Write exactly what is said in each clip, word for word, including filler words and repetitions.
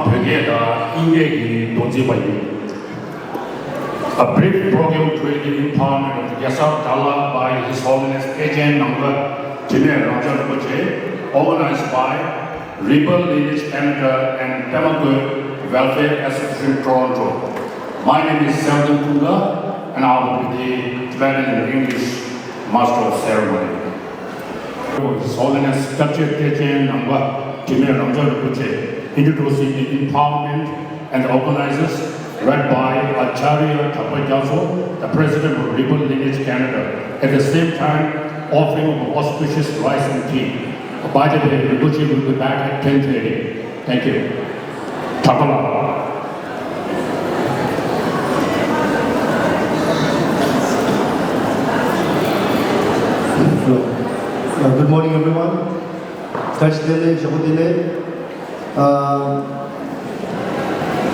བོད་སྐད་དང་དབྱིན་སྐད་ཀྱིས་མདོ་འཛིན་པ་ཡིན། A brief proclamatory empowerment of the Gyaltsab Dala by His Holiness Techen Nangpa, Jigme Ramchak Rinpoche, organized by Rebel Lineage Canada and Pema Kwe Welfare Association, Toronto. My name is Selden Kunga, and I will be the Tibetan and English Master of Ceremony. His Holiness Gyaltsab Techen Nangpa, Jigme Ramchak Rinpoche, introducing the empowerment and the organizers, read by Acharya Thapa Gyaltso, the President of Rebel Lineage Canada, at the same time offering of auspicious rice and tea. By the way, Rinpoche will be back at ten thirty. Thank you. Thapa Lal. Hello. Uh, good morning, everyone. བཀྲ་ཤིས་བདེ་ལེགས། ཞོགས་པ་བདེ་ལེགས། ཨ།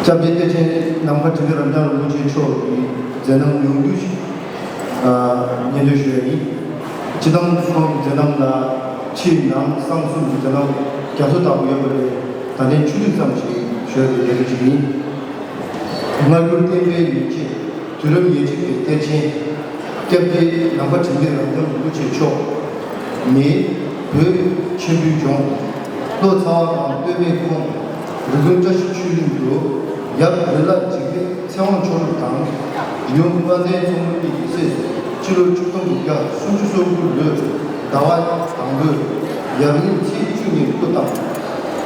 སྐྱབས་རྗེ་བསྟན་ཆེན་ནམ་མཁའ་དྲི་མེད་རབ་འབྱམས་རིན་པོ་ཆེ་མཆོག་གི་མཛད་རྣམ་ཡོངས་འདུ་ཞིག་ཨ། སྙན་སྒྲོན་ཞུ་ཡ་ཡིན། སྤྱིར་བཏང་ཁོང་གི་མཛད་རྣམ་ལ་ཕྱི་ནང་གསང་གསུམ་གྱི་མཛད་རྣམ་རྒྱ་མཚོ་ལྟ་བུ་ཡོད་པ་ལས། ད་ལན་ཆུ་ཚོད་ཙམ་ཞིག་ཞུ་ཡ་དེ་ལས་རེ་ཞིག་ཡིན། སྔ་འགྱུར་བསྟན་པའི་ཡོན་བྱེད། དུས་རབས་ཉེར་གཅིག་པའི་གཏེར་ཆེན། སྐྱབས་རྗེ་ནམ་མཁའ་དྲི་མེད་རབ་འབྱམས་རིན་པོ་ཆེ་མཆོག་ནི། བོད་ཆེན་པོའི་ལྗོངས། ལྷོ་ཚ་བ་དང་སྟོད་སྨད་ཁོངས། རི་ཀོན་བཀྲ་ཤིས་ཆོས་གླིང་དུ། ཡབ་རི་ལ་འཇིགས་མེད་ཚེ་དབང་ཆོས་གྲུབ་དང་། ཡུམ་དཔལ་ལྡན་མཚོ་མོ་གཉིས་ཀྱི་སྲས་སུ། སྤྱི་ལོ་ཆིག་སྟོང་དགུ་བརྒྱ་སུམ་ཅུ་སོ་དགུ་ལོའི་ཟླ་བ་དང་པོའི་ཡར་ངོའི་ཚེས་བཅུ་ཉིན་སྐུ་བལྟམས།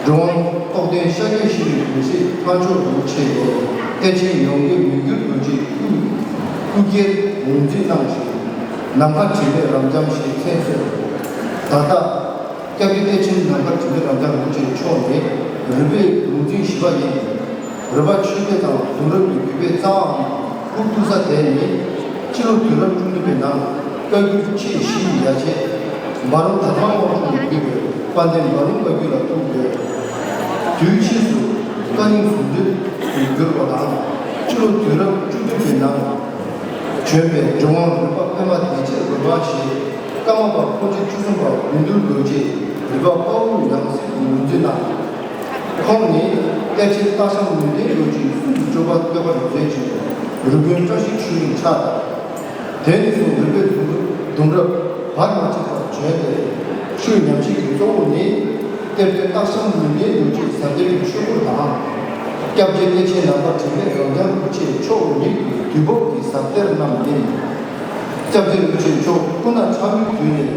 འགྲོ་དབང་རྟོགས་ལྡན་ཤཱཀྱའི་ཤྲཱི་ལ་དགོངས་གཟིགས་ལྷ་མཆོག་རིན་པོ་ཆེ་ནས་གཏེར་ཆེན་ཡོངས་དགེ་མི་འགྱུར་རྡོ་རྗེའི་སྐུ། སྐུ་སྐྱེར་ངོས་འཛིན་གནང་ཞིང་། ནམ་མཁའ་དྲི་མེད་རབ་འབྱམས་ཞེས་མཚན་གསོལ། ད་ལྟ་སྐྱབས་རྗེ་བསྟན་ཆེན་ནམ་མཁའ་དྲི་མེད་རབ་འབྱམས་རིན་པོ་ཆེ་མཆོག་ནི་རིམ་པས་ལུང་ཚན་བཞི་པ་ཡིན། རོལ་པ་ཆོས་སྡེ་དང་གདུང་རབས་ཀྱི་བརྒྱུད་པའི་རྩ་བའམ་ཁུངས་གཏུགས་ས་དེ་ནི། སྤྱི་ལོ་དུས་རབས་བཅུ་བདུན་པའི་ནང་བཀའ་བརྒྱུད་ཆེ་བཞི་ཡི་ཡ་གྱལ་འབའ་རོམ་དྷ་རམ་དབང་ཕྱུག་ལས་བརྒྱུད་པའི་དཔལ་ལྡན་འབའ་རོམ་བཀའ་བརྒྱུད་ལ་གཏུགས་ཡོད། དུས་ཕྱིས་སུ་བཀའ་རྙིང་ཟུང་འབྲེལ་དུ་གྱུར་པ་དང་། སྤྱི་ལོ་དུས་རབས་བཅུ་བདུན་པའི་ནང་བྱོན་པའི་འབྲི་དབང་རོལ་པ་པདྨ་བདེ་ཆེན་རོལ་པ་ཞེས། ཀརྨ་པ་འཁོར་ཆེན་བཅུ་གསུམ་པ་དགེ་འདུན་རྡོ་རྗེས་རོལ་པ་དཔའ་བོའི་ཡང་སྲིད་དུ་ངོས་འཛིན་གནང་། ཁོང་ནི་གཏེར་ཆེན་སྟག་ཤམ་ལུང་བསྟན་རྡོ་རྗེའི་གསུང་གི་སྤྱོད་པ་བསྟོད་པར་མཛད་ཅིང་། རུ་དཔོན་བཀྲ་ཤིས་ཆོས་གླིང་ཕྱག་བཏབ། དེ་ནས་བཟུང་རོལ་པའི་གདུང་རབས་བར་མ་ཆད་པར་བྱོན་ཏེ། ཆོས་ཉམས་བཞེས་ཀྱི་གཙོ་བོ་ནི། གཏེར་སྟོན་སྟག་ཤམ་ལུང་བསྟན་རྡོ་རྗེའི་ཟབ་གཏེར་གྱི་ཆོས་སྐོར་དང་། སྐྱབས་རྗེ་བསྟན་ཆེན་ནམ་མཁའ་དྲི་མེད་རབ་འབྱམས་རིན་པོ་ཆེ་མཆོག་ཉིད་ཀྱི་དུས་བབ་ཀྱི་ཟབ་གཏེར་རྣམས་ཡིན། སྐྱབས་རྗེ་རིན་པོ་ཆེ་མཆོག་སྐུ་ན་ཕྲ་མོའི་དུས་ནས་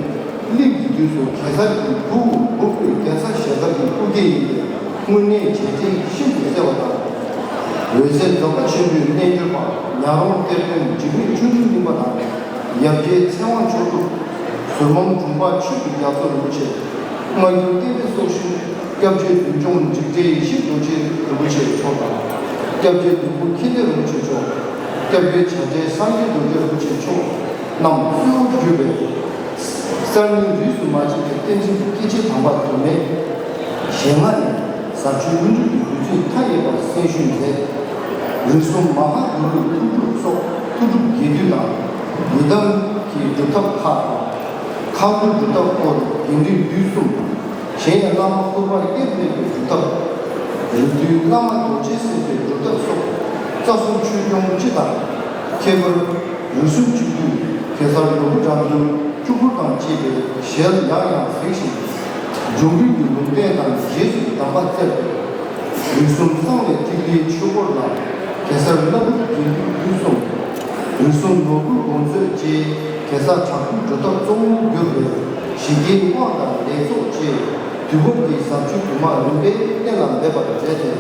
གླིང་གི་དུས་སུ་གེ་སར་གྱི་བུ་བུ་གུ་རྒྱལ་ཚ་ཞལ་དཀར་གྱི་སྐུ་སྐྱེ་ཡིན་ཏེ། དངོས་གནས་བྱས་རྗེས་ཤིན་ཏུ་གསལ་བ་དང་། འོད་གསལ་རྫོགས་པ་ཆེན་པོའི་རྣལ་འབྱོར་པ་ཉག་རོང་གཏེར་སྟོན་འཇིགས་མེད་ཆོས་འབྱུང་གླིང་པ་དང་། ཡབ་རྗེ་ཚེ་དབང་མཆོག་གྲུབ། ཟུར་མོ་འབྲོང་པ་ཆོས་ཀྱི་རྒྱ་མཚོ་རིན་པོ་ཆེ། སྔ་འགྱུར་བསྟན་པའི་སྲོག་ཤིང་སྐྱབས་རྗེ་བདུད་འཇོམས་འཇིགས་བྲལ་ཡེ་ཤེས་རྡོ་རྗེ་རིན་པོ་ཆེ་མཆོག་དང་། སྐྱབས་རྗེ་བདུད་པོ་མཁྱེན་བརྩེ་རིན་པོ་ཆེ་མཆོག་སྐྱབས་རྗེ་བྱ་བྲལ་སངས་རྒྱས་རྡོ་རྗེ་རིན་པོ་ཆེ་མཆོག་རྣམས་གཙོ་བོར་གྱུར་པའི་གསར་རྙིང་རིས་སུ་མ་ཆད་པའི་བསྟན་འཛིན་སྐྱེས་ཆེན་དམ་པ་དུ་མས། ཞལ་སྔ་ནས་ཟབ་ཆོས་སྨིན་གྲོལ་གྱི་བརྒྱུད་ཚུལ་མཐའ་ཡས་པ་གསན་ཞུས་མཛད། རིགས་གསུམ་མ་ཧཱ་གུ་རུའི་ཐུགས་སྒྲུབ་སོགས་ཐུགས་སྒྲུབ་རྒྱས་བསྡུས་དང་། ཡི་དམ་གྱི་སྒྲུབ་ཐབས་ཁག་དང་། མཁའ་འགྲོའི་སྒྲུབ་ཐབས་སྐོར་དགེ་འདུན་བདུན་གསུམ། གཞན་ཡང་བླ་མ་ཤོར་བ་དབྱེར་མེད་པའི་སྒྲུབ་ཐབས། རིགས་འདུས་བླ་མ་རྡོ་རྗེ་སེམས་དཔའི་སྒྲུབ་ཐབས་སོགས་རྩ་གསུམ་ཆོས་སྐྱོང་སྤྱི་དང་། ཁྱད་པར་རིགས་གསུམ་གཅིག་བསྡུས་གེ་སར་ནོར་བུ་རྒྱ་མཚོའི་བཅུ་འཕུར་དང་བཅས་པའི་ཞལ་ཡང་ཡང་གཟིགས་ཤིང་། འབྱུང་རིག་གི་ལུང་བསྟན་དང་རྗེས་སུ་གདམས་པ་བསྩལ་ཏེ། རིགས་གསུམ་གསང་བའི་ཐིག་ལེའི་ཆོས་སྐོར་ལ་གེ་སར་བླ་སྒྲུབ་དགེ་འདུན་བདུན་གསུམ། རིགས་གསུམ་ནོར་བུའི་དགོངས་མཛོད་བཅས་གེ་སར་དྲག་པོའི་སྒྲུབ་ཐབས་གཙོ་བོར་གྱུར་པའི་ཞི་རྒྱས་དབང་དང་ལས་ཚོགས་བཅས་དུས་བབ་ཀྱི་ཟབ་ཆོས་དུ་མ་རིམ་པས་གཏན་ལ་འབེབས་པར་མཛད་དེ།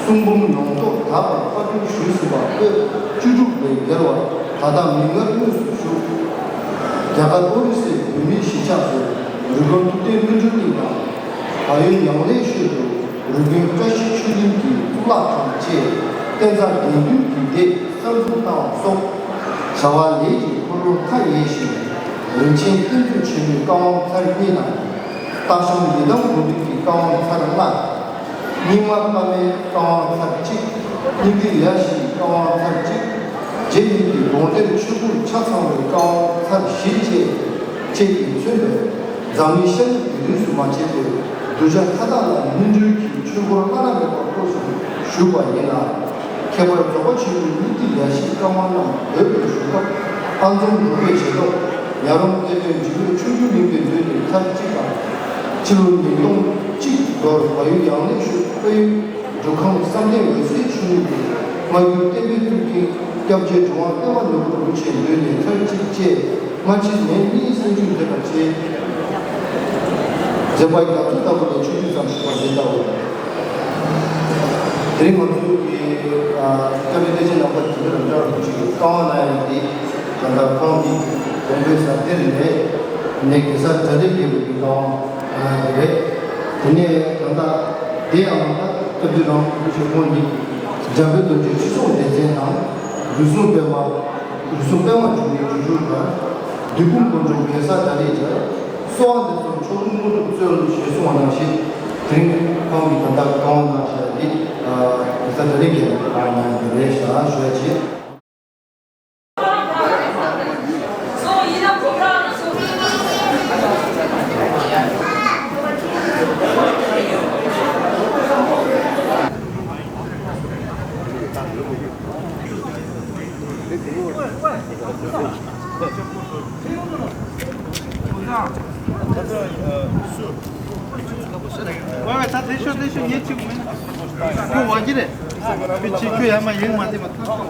གསུང་འབུམ་ཡོངས་རྫོགས་དག་པར་པར་སྐྲུན་ཞུས་ཟིན་པ་པོད་བཅུ་དྲུག་ལས་བརྒལ་བ་ད་ལྟ་མིག་སྔར་དངོས་སུ་བཞུགས། རྒྱ་གར་ཨོ་རི་སའི་བོད་མིའི་གཞིས་ཆགས་སུ་རི་ཀོན་ཐུབ་བསྟན་སྨིན་གྲོལ་གླིང་དང་། བལ་ཡུལ་ཡང་ལེ་ཤོད་དུ་རི་ཀོན་བཀྲ་ཤིས་ཆོས་གླིང་གི་གཙུག་ལག་ཁང་བཅས་བསྟན་རྩ་དགེ་འདུན་གྱི་སྡེ་གསར་འཛུགས་གནང་བ་སོགས་བྱ་བ་ལས་ཀྱི་འཁོར་ལོ་མཐའ་ཡས་ཤིང་། རིན་ཆེན་གཏེར་མཛོད་ཆེན་མོའི་བཀའ་དབང་ཚར་གཉིས་དང་། སྟག་ཤམ་ཡི་དམ་དགོན་པའི་བཀའ་དབང་ཚར་ལྔ། རྙིང་མ་བླ་མའི་བཀའ་དབང་ཚར་གཅིག་རྙིང་རིགས་ཡ་བཞིའི་བཀའ་དབང་ཚར་གཅིག་རྗེ་ཉིད་ཀྱི་དགོངས་གཏེར་ཆོས་སྐོར་ཆ་ཚང་བའི་བཀའ་དབང་ཚར་བཞི་བཅས་བཅས་ཀྱིས་མཚོན་པའི་འཛམ་གླིང་ཤར་ནུབ་ཀྱི་རིས་སུ་མ་ཆད་པའི་ གདུལ་བྱ་མཐའ་དག་ལ་སྨིན་གྲོལ་གྱི་ཆོས་འཁོར་བླ་ན་མེད་པ་བསྐོར་ཞིང་བཞུགས་པ་ཡིན་ལ། ཁྱད་པར་རྫོགས་པ་ཆེན་པོའི་སྙིང་ཐིག་ཡ་ཤེས་བཀའ་མ་རྣམས་འོད་དུ་ཞུ་སྐབས་ཨ་འཛོམ་འབྲུག་པའི་ཞལ་ཐོག་ཉ་རོང་གཏེར་སྟོན་འཇིགས་མེད་ཆོས་འབྱུང་གླིང་པའི་མདུན་ནས་ཚར་གཅིག་དང་། ཕྱི་ལོ་ཉིས་སྟོང་གཅིག་ལོར་བལ་ཡུལ་ཡང་ལེ་ཤོད་དཔལ་ཡུལ་འབྲུག་ཁང་བསམ་གཏན་འོད་གསལ་ཆོས་གླིང་དུ་སྔ་འགྱུར་བསྟན་པའི་གཙུག་རྒྱན་སྐྱབས་རྗེ་འབྲུག་པ་པདྨ་ནོར་བུ་རིན་པོ་ཆེའི་མདུན་ནས་ཚར་གཅིག་བཅས། སྔ་ཕྱི་ནད་གཉིས་སེལ་འཇུག་ཐེབས་པར་བྱེད། མཛད་པ་རྒྱ་མཚོ་ལྟ་བུ་ལས་ཆུང་དུས་ཙམ་ཞུགས་པ་འདི་ལྟ་བུ། དེ་རིང་ང་ཚོའི་གི་སྐྱབས་རྗེ་བསྟན་ཆེན་རྣམ་པ་དེ་ཚོ་རང་ཅག་རིན་པོ་ཆེ་གི་བཀའ་དབང་གནང་ཡ་དེ་ད་ལྟ་ཁོང་གི་དགོངས་པའི་ཟབ་གཏེར་ལས་ནས་གེ་སར་དགྲ་ལྷའི་རྒྱལ་པོ་གི་བཀའ་དབང་གནང་ཡ་དེ་རེད། དེ་ནས་ད་ལྟ་དེ་ཡང་ད་སྐྱབས་རྗེ་རང་རིན་པོ་ཆེ་ཁོང་གིས་འཇམ་དཔལ་རྡོ་རྗེ་སྤྱི་ཚོགས་སྡེ་ཚན་དང་། རུ་སུང་པདྨ། རུ་སུང་པདྨ་འབྱུང་གནས་སྒྲུབ་ཕྲུག་དང་། བདུད་དཔུང་དཀོན་མཆོག་གེ་སར་དགྲ་ལྷའི་སྦྱར། གསོལ་བ་འདེབས་སོ་མཆོག་སྤྲུལ་དངོས་གྲུབ་སྩོལ་ཞེས་གསུངས་པ་ནང་བཞིན། དེ་རིང་ཁོང་གིས་ད་ལྟ་བཀའ་དབང་གནང་བཞག་འདི་གེ་སར་དགྲ་ལྷའི་རྒྱལ་པོའི་བཀའ་དབང་གནང་ཡ་རེད་ཤག་ཞུ་ཡ་བྱེད། ཝེ་ཝེ། ད་དེ་ཤོད་དེ་ཤོད། ངས་ཅིག་མིན། ཁོ་བ་གི་རེད། ཁོ་ཅིག་ཁོ་ཡ་མ་ཡེངས་མ་དེ་མ་ཐག་ཐོག་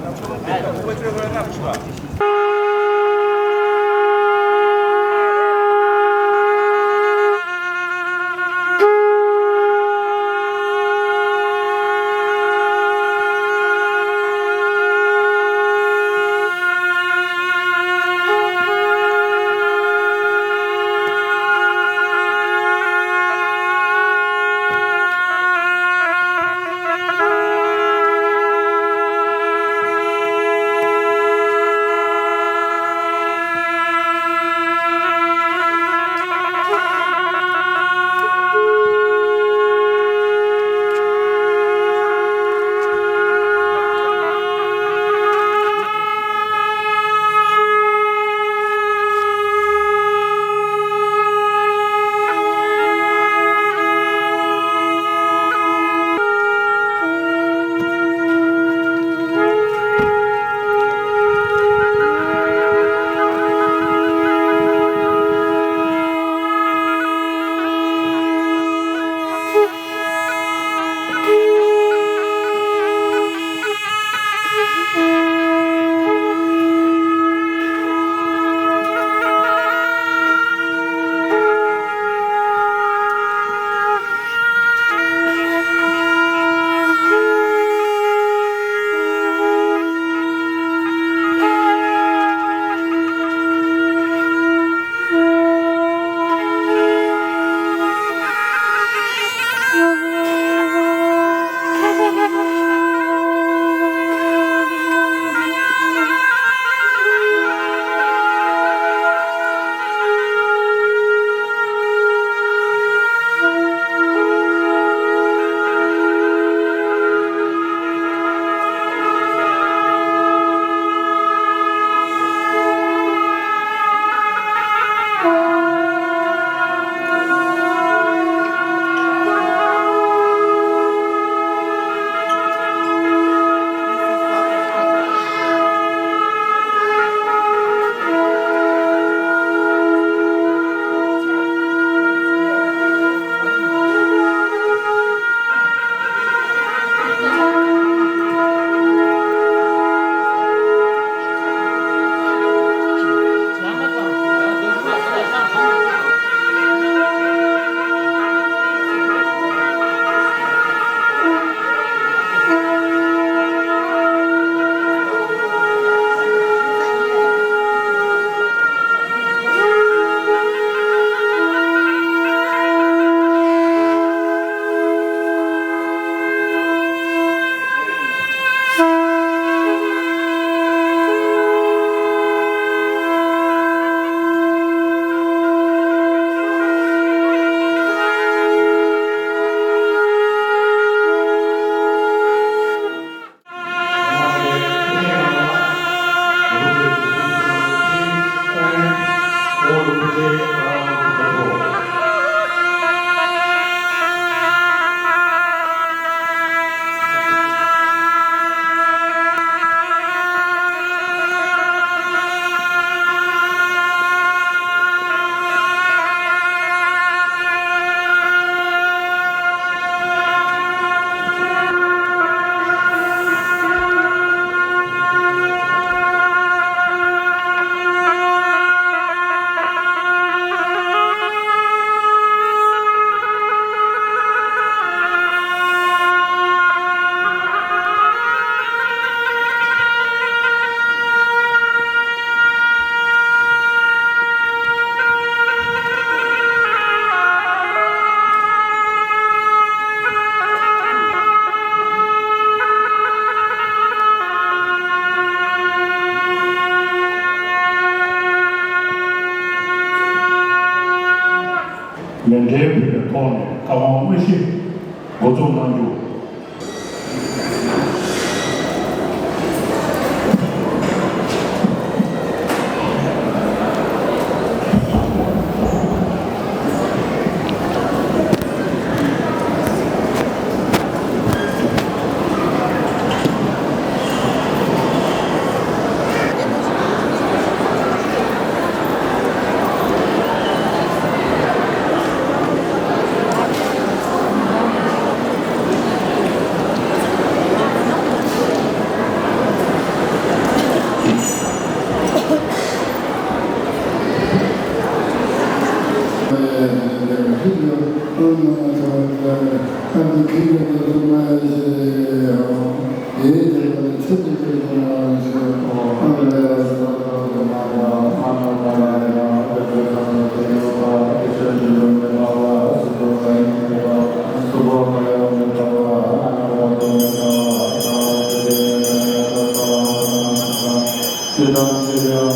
དེ་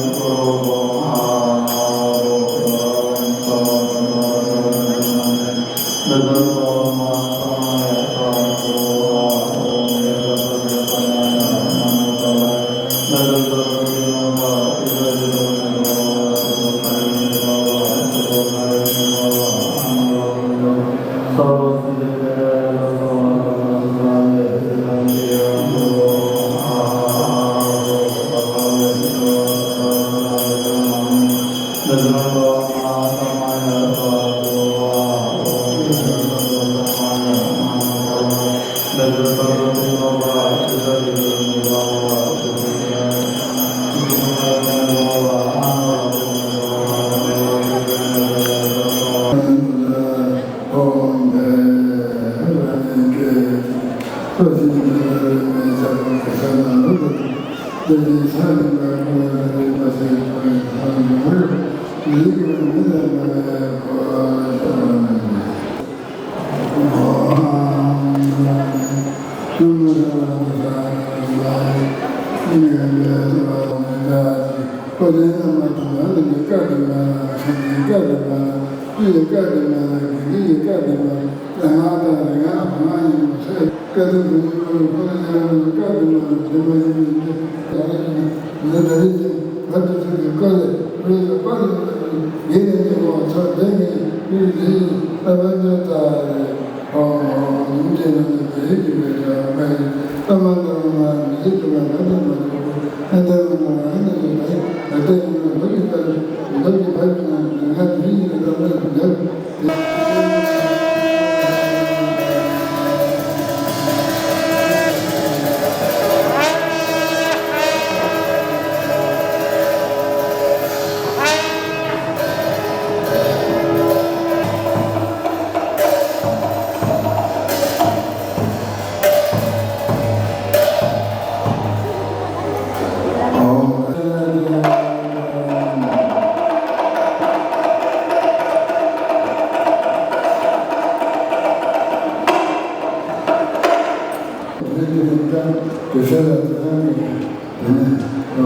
ནས་ཨ་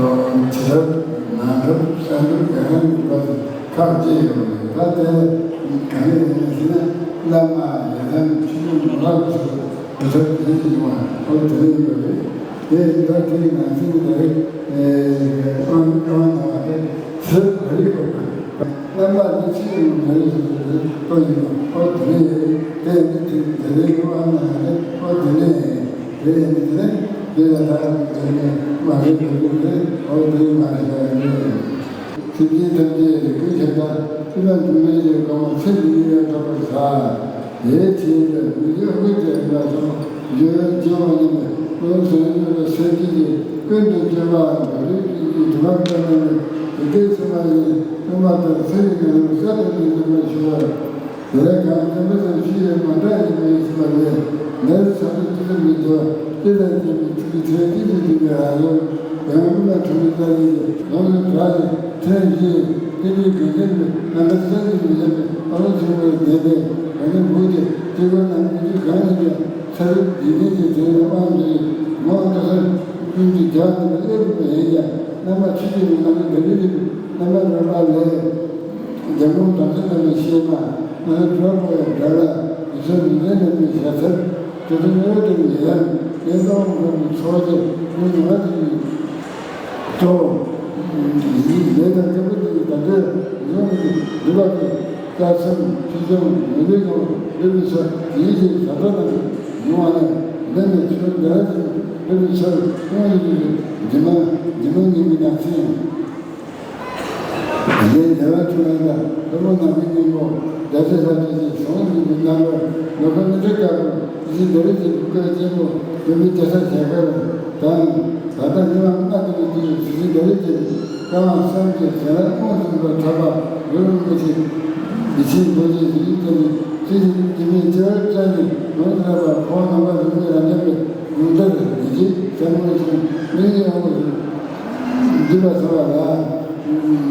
ཕྱི་རབས་ནང་རབས་གསར་འགྱུར་རྒྱ་གར་གྱི་བར་དུ་ཁག་བརྗེས་ཡོད་པ་རེད། ད་དེ་གང་ཡིན་ཟེར་ན་བླ་མ་ཡི་དམ་ཆོས་སྐྱོང་མི་ལག་སོགས་དེ་ཚོ་དེ་ཡིན་པ་ཁོ་དེ་ཡིན་པ་རེད། དེ་ད་དེའི་ནང་ཚན་དེ་ཨ་ཨ་ན་བ་དེ་ཚེ་བ་རི་གོ་རྣམ་པ་འདི་ཕྱི་ཡི་མ་ཡིན་ཟེར་ཏོ་ཡིན་པ་ཨོ་དེ་ནས་དེ་ནི་དེ་དེ་རེད་ཨ་ན་དེ་ཨོ་དེ་ནས་དེ་ནི་དེ་ནས་དེ་ལ་ད་དེ་ནས་མ་རེད་དེ་རེད་ཨོ་དེ་མ་རེད་ཨ་ནི། སེམས་ཅན་ཐམས་ཅད་རིག་པའི་ཁྱད་པར་ཕྱི་ལ་འགྲོ་བའི་ཡོད་གང་བ་ཚེ་འདི་ཡི་ཡང་དག་པར་བྱ། དེའི་ཕྱིར་དུ་མི་འགྱུར་དངོས་ཀྱི་རིག་པ་སོགས་འགྱུར་འགྱུར་བ་ཉིད་ནི་ཀུན་སེམས་ཉིད་ལ་སེམས་ཅན་གྱི་ཀུན་ཏུ་སྤྱོད་པའམ་བག་ལེབ་ཀྱི་དུ་མ་ལྟར་ན་ནི་དེ་སྐད་ཚུལ་མ་ཡིན་སྟོན་པ་ལྟར་ཚེ་རིང་ནས་རིང་བསྐལ་དུ་འདིར་འགྱུར་བར་ཤོག་དེ་ལས་གང་བསྟན་པ་དང་ཕྱི་ཡི་མ་འདྲ་ཡིན་པའི་ཕྱི་མ་ལས་ནར་ཚ་པོ་ཅི་ལ་མི་འདོད་ཅི་ལ་སྐྱེ་མི་ཚུལ་གྱི་ཚེ་གཅིག་ཏུ་འདུས་པའི་རང་ལུགས་བོན་ཀུན་ལ་གྲུབ་པའི་ཏཱ་ལའི་ཡི་ལོངས་སུ་གྲགས་ཤིང་ཚེ་བཞིའི་ཏི་ལིའི་དགེ་འདུན་གྱི་རྣམ་པར་གསལ་གྱིས་མི་བཞག་པའི་ཨ་ལོ་ཆེན་པོའི་སྡེ་པའི་བོན་ནི་འབུ་དེ་སྤྱི་སྒོ་རྣམས་མི་རྒྱུད་གང་ཡིན་ཀྱང་ཚ་རུག་འཇིག་རྟེན་གྱི་དེ་ཡང་དབང་འདུས་མོ་ལྟ་སར་ཀུན་གྱི་རྒྱག་ནས་ཨེ་རུ་མ་ཡིན་ཀྱང་རྣམ་པ་ཆོས་ཀྱི་རིགས་རྣམ་པ་འདི་རིགས་རྣམ་པ་རོལ་པ་ལས། རྒྱལ་མོ་བྲམ་ཟེ་རྣམས་ལ་ཤེས་མ། ང་ཚོ་གྲོགས་པོ་ཡང་འདྲ་ལ་ཡིད་སེམས་མི་ལྡན་ནས་མི་བྱ་ཚར། དེ་ཚོ་ངོ་དེ་ནི་ཡང་ངའི་ལྟ་བ་མགོན་པོའི་ཚོགས་ཀྱི་ངོ་ཉི་མ་དེ་ཡིན། གཙོ་བོ་ཡིན་ལས་དང་སྐྱེ་བོ་དེ་ཡི་ད་ལྟའི་ཡོང་གི་འདུག་པ་དེ་ལྟ་སེམས་ཕྱི་སྦྱོང་མི་ལས་ཀྱང་ལས་མི་ཚོ་དེའི་རྗེས་བྱ་བྲལ་རྣམས་ཡོང་བ་ནས་ལས་མི་ཚོ་འདྲ་ཞིག་ལས་མི་ཚོ་སྐྱོང་ཡོང་གི་འདུག་ཉི་མ་ཉི་མ་ཉིན་གྱི་ནང་ཚན། དེ་ནས་རྒྱལ་བ་ཆོས་དབྱིངས་དང་ལྷ་མོ་ནག་པོའི་སྙིང་པོ་རྒྱལ་སྲས་ལྷ་བཅས་ཀྱི་གཞུང་འཛིན་པའི་རྣམ་པར་ལོ་ཁ་མི་འདྲ་དཀར་པོ་དེ་བཞིན་རྡོ་རྗེ་ཅན་བཀོད་ཅན་པོ་བོད་མི་རྒྱལ་ས་ཞལ་དཀར་དང་། ད་ལྟ་ཉི་མ་ལྔ་དུ་མི་བསྡུས་དེ་བཞིན་རྡོ་རྗེ་ཅན་བཀའ་དབང་གསུམ་གྱི་ཞལ་ལག་ཀུན་གསུངས་པར་གྲགས་པ་ཡུལ་ལུང་མི་ཆེ་བདེ་ཆེན་རྡོ་རྗེ་ཡིན་ཏེ་ནི་ཚེ་འདི་མི་སྐྱེ་བར་སྤྱད་ནས་ལོངས་སུ་སྤྱད་པ་ཁོང་རྣམ་པ་ལུགས་ཀྱི་རང་ཉམས་པའི་ཡོན་ཏན་ལྡན་གྱི་བྱམས་སྙིང་རྗེ་ཡང་དག་འདུས་པ་ཚོ་ལ།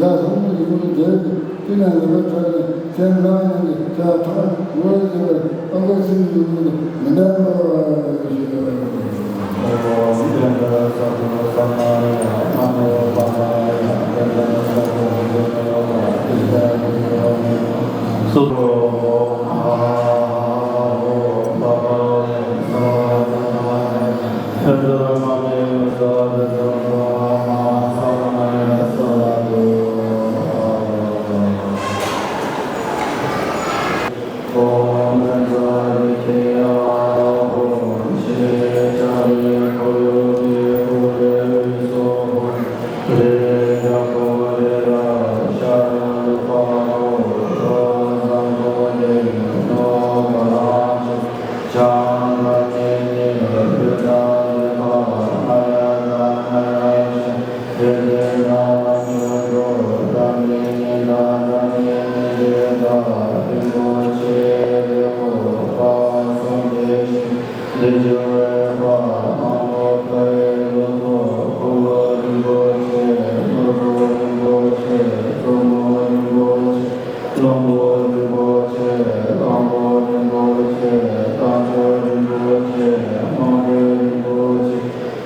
ཟླ་ལྷག་མོ་ཡི་མོ་དེར་དེ་ན་ལ་བ་ཚོ་ནི་སེམས་ལ་ཡང་ནི་ཆ་ཐོག་ངོ་ཡི་བར་ཨ་ཁོ་སེམས་ཡོད་མོ་ནི་མི་འདྲ་བ་ཞིག་ཨོ་སི་ཏེ་ན་ས་ཏུ་ས་མ་ཡ་མ་ནོ་པ་མ་ཡ་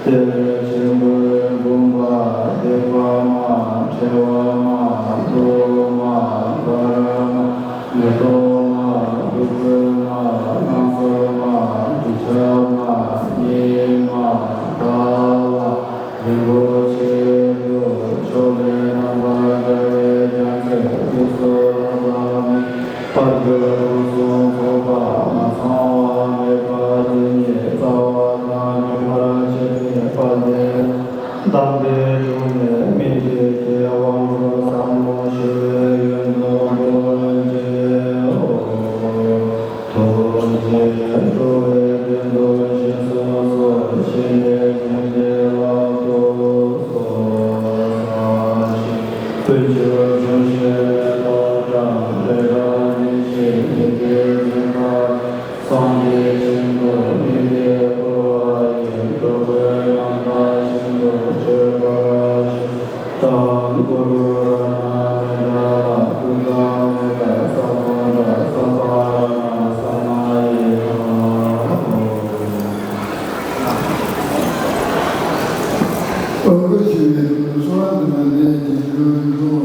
ཆེན་པོའི་དགོངས་པ་སྡིག་པ་མ། ཕྲེང་བ་མ། ཏོག་མ། བར་མ། མེ་ཏོག་མ། བུ་གུ་མ། རྣམ་སྲས་མ། གྲུབ་ཆ་མ། གཉེན་མ། ཟླ་བ། རིན་པོ་ཆེ་དུ། ཕྱོགས་ལས་རྣམ་པར་བཀྲ་བའི་རྒྱ་མཚོའི་དབུས་སུ་ལྷ་དང་མིའི་དཔལ་གྱི་སྒོ་གསུམ་ཚོགས་པ་མ་ཚང་བ་མེད་པ་དེ་ཉིད་རྩ་བ་དང་ཉམས་པར་བྱེད་པའི་དཔལ་ལྡན་དམ་པའི་དྲུང་ནས་སྨིན་བྱེད་ཀྱི་དབང་པོ་ཟབ་མོ་ཞི་བའི་ཡོན་དུ་འགོད་ཅིག། ཐུགས་རྗེས་འགྲོ་བའི་དོན་དུ་སྦྱིན་སོགས་སོ། ཕྱི་ནས་སྦྱིན་པའི་ལག་ཏུ་གསོལ། ཕྱག་བཞི་བོད་ཆུ་འབྱུང་བཞིའི་མེ་ཏོག་བཀྲམ། ལས་དང་ལྡན་ཞིང་མི་བསྐྱོད་སྦྱིན་པ། སངས་རྒྱས་ཞིང་དུ་སྨིན་པའི་བསྐུལ་བ་ཡིས། འགྲོ་ཀུན་ཡང་དག་ཞིང་དུ་སྤྱོད་པར་ཤོག། ཏདྱ་ཐཱ། གུ་རུ་རཏྣ་མི་ཏྲ་ལ། ཀུན་བཟང་མི་ཏྲ་ས་ཀུན་ཏྲ། ས་ཏྭ་ར་ཎ་ས་མ་ཡེ་ཐཱ། ཨོ། ཨོ་ཞེས་པའི་གསོལ་བ་འདེབས་པ་ལས་ཀྱི་འགྲོ་འགྲོ།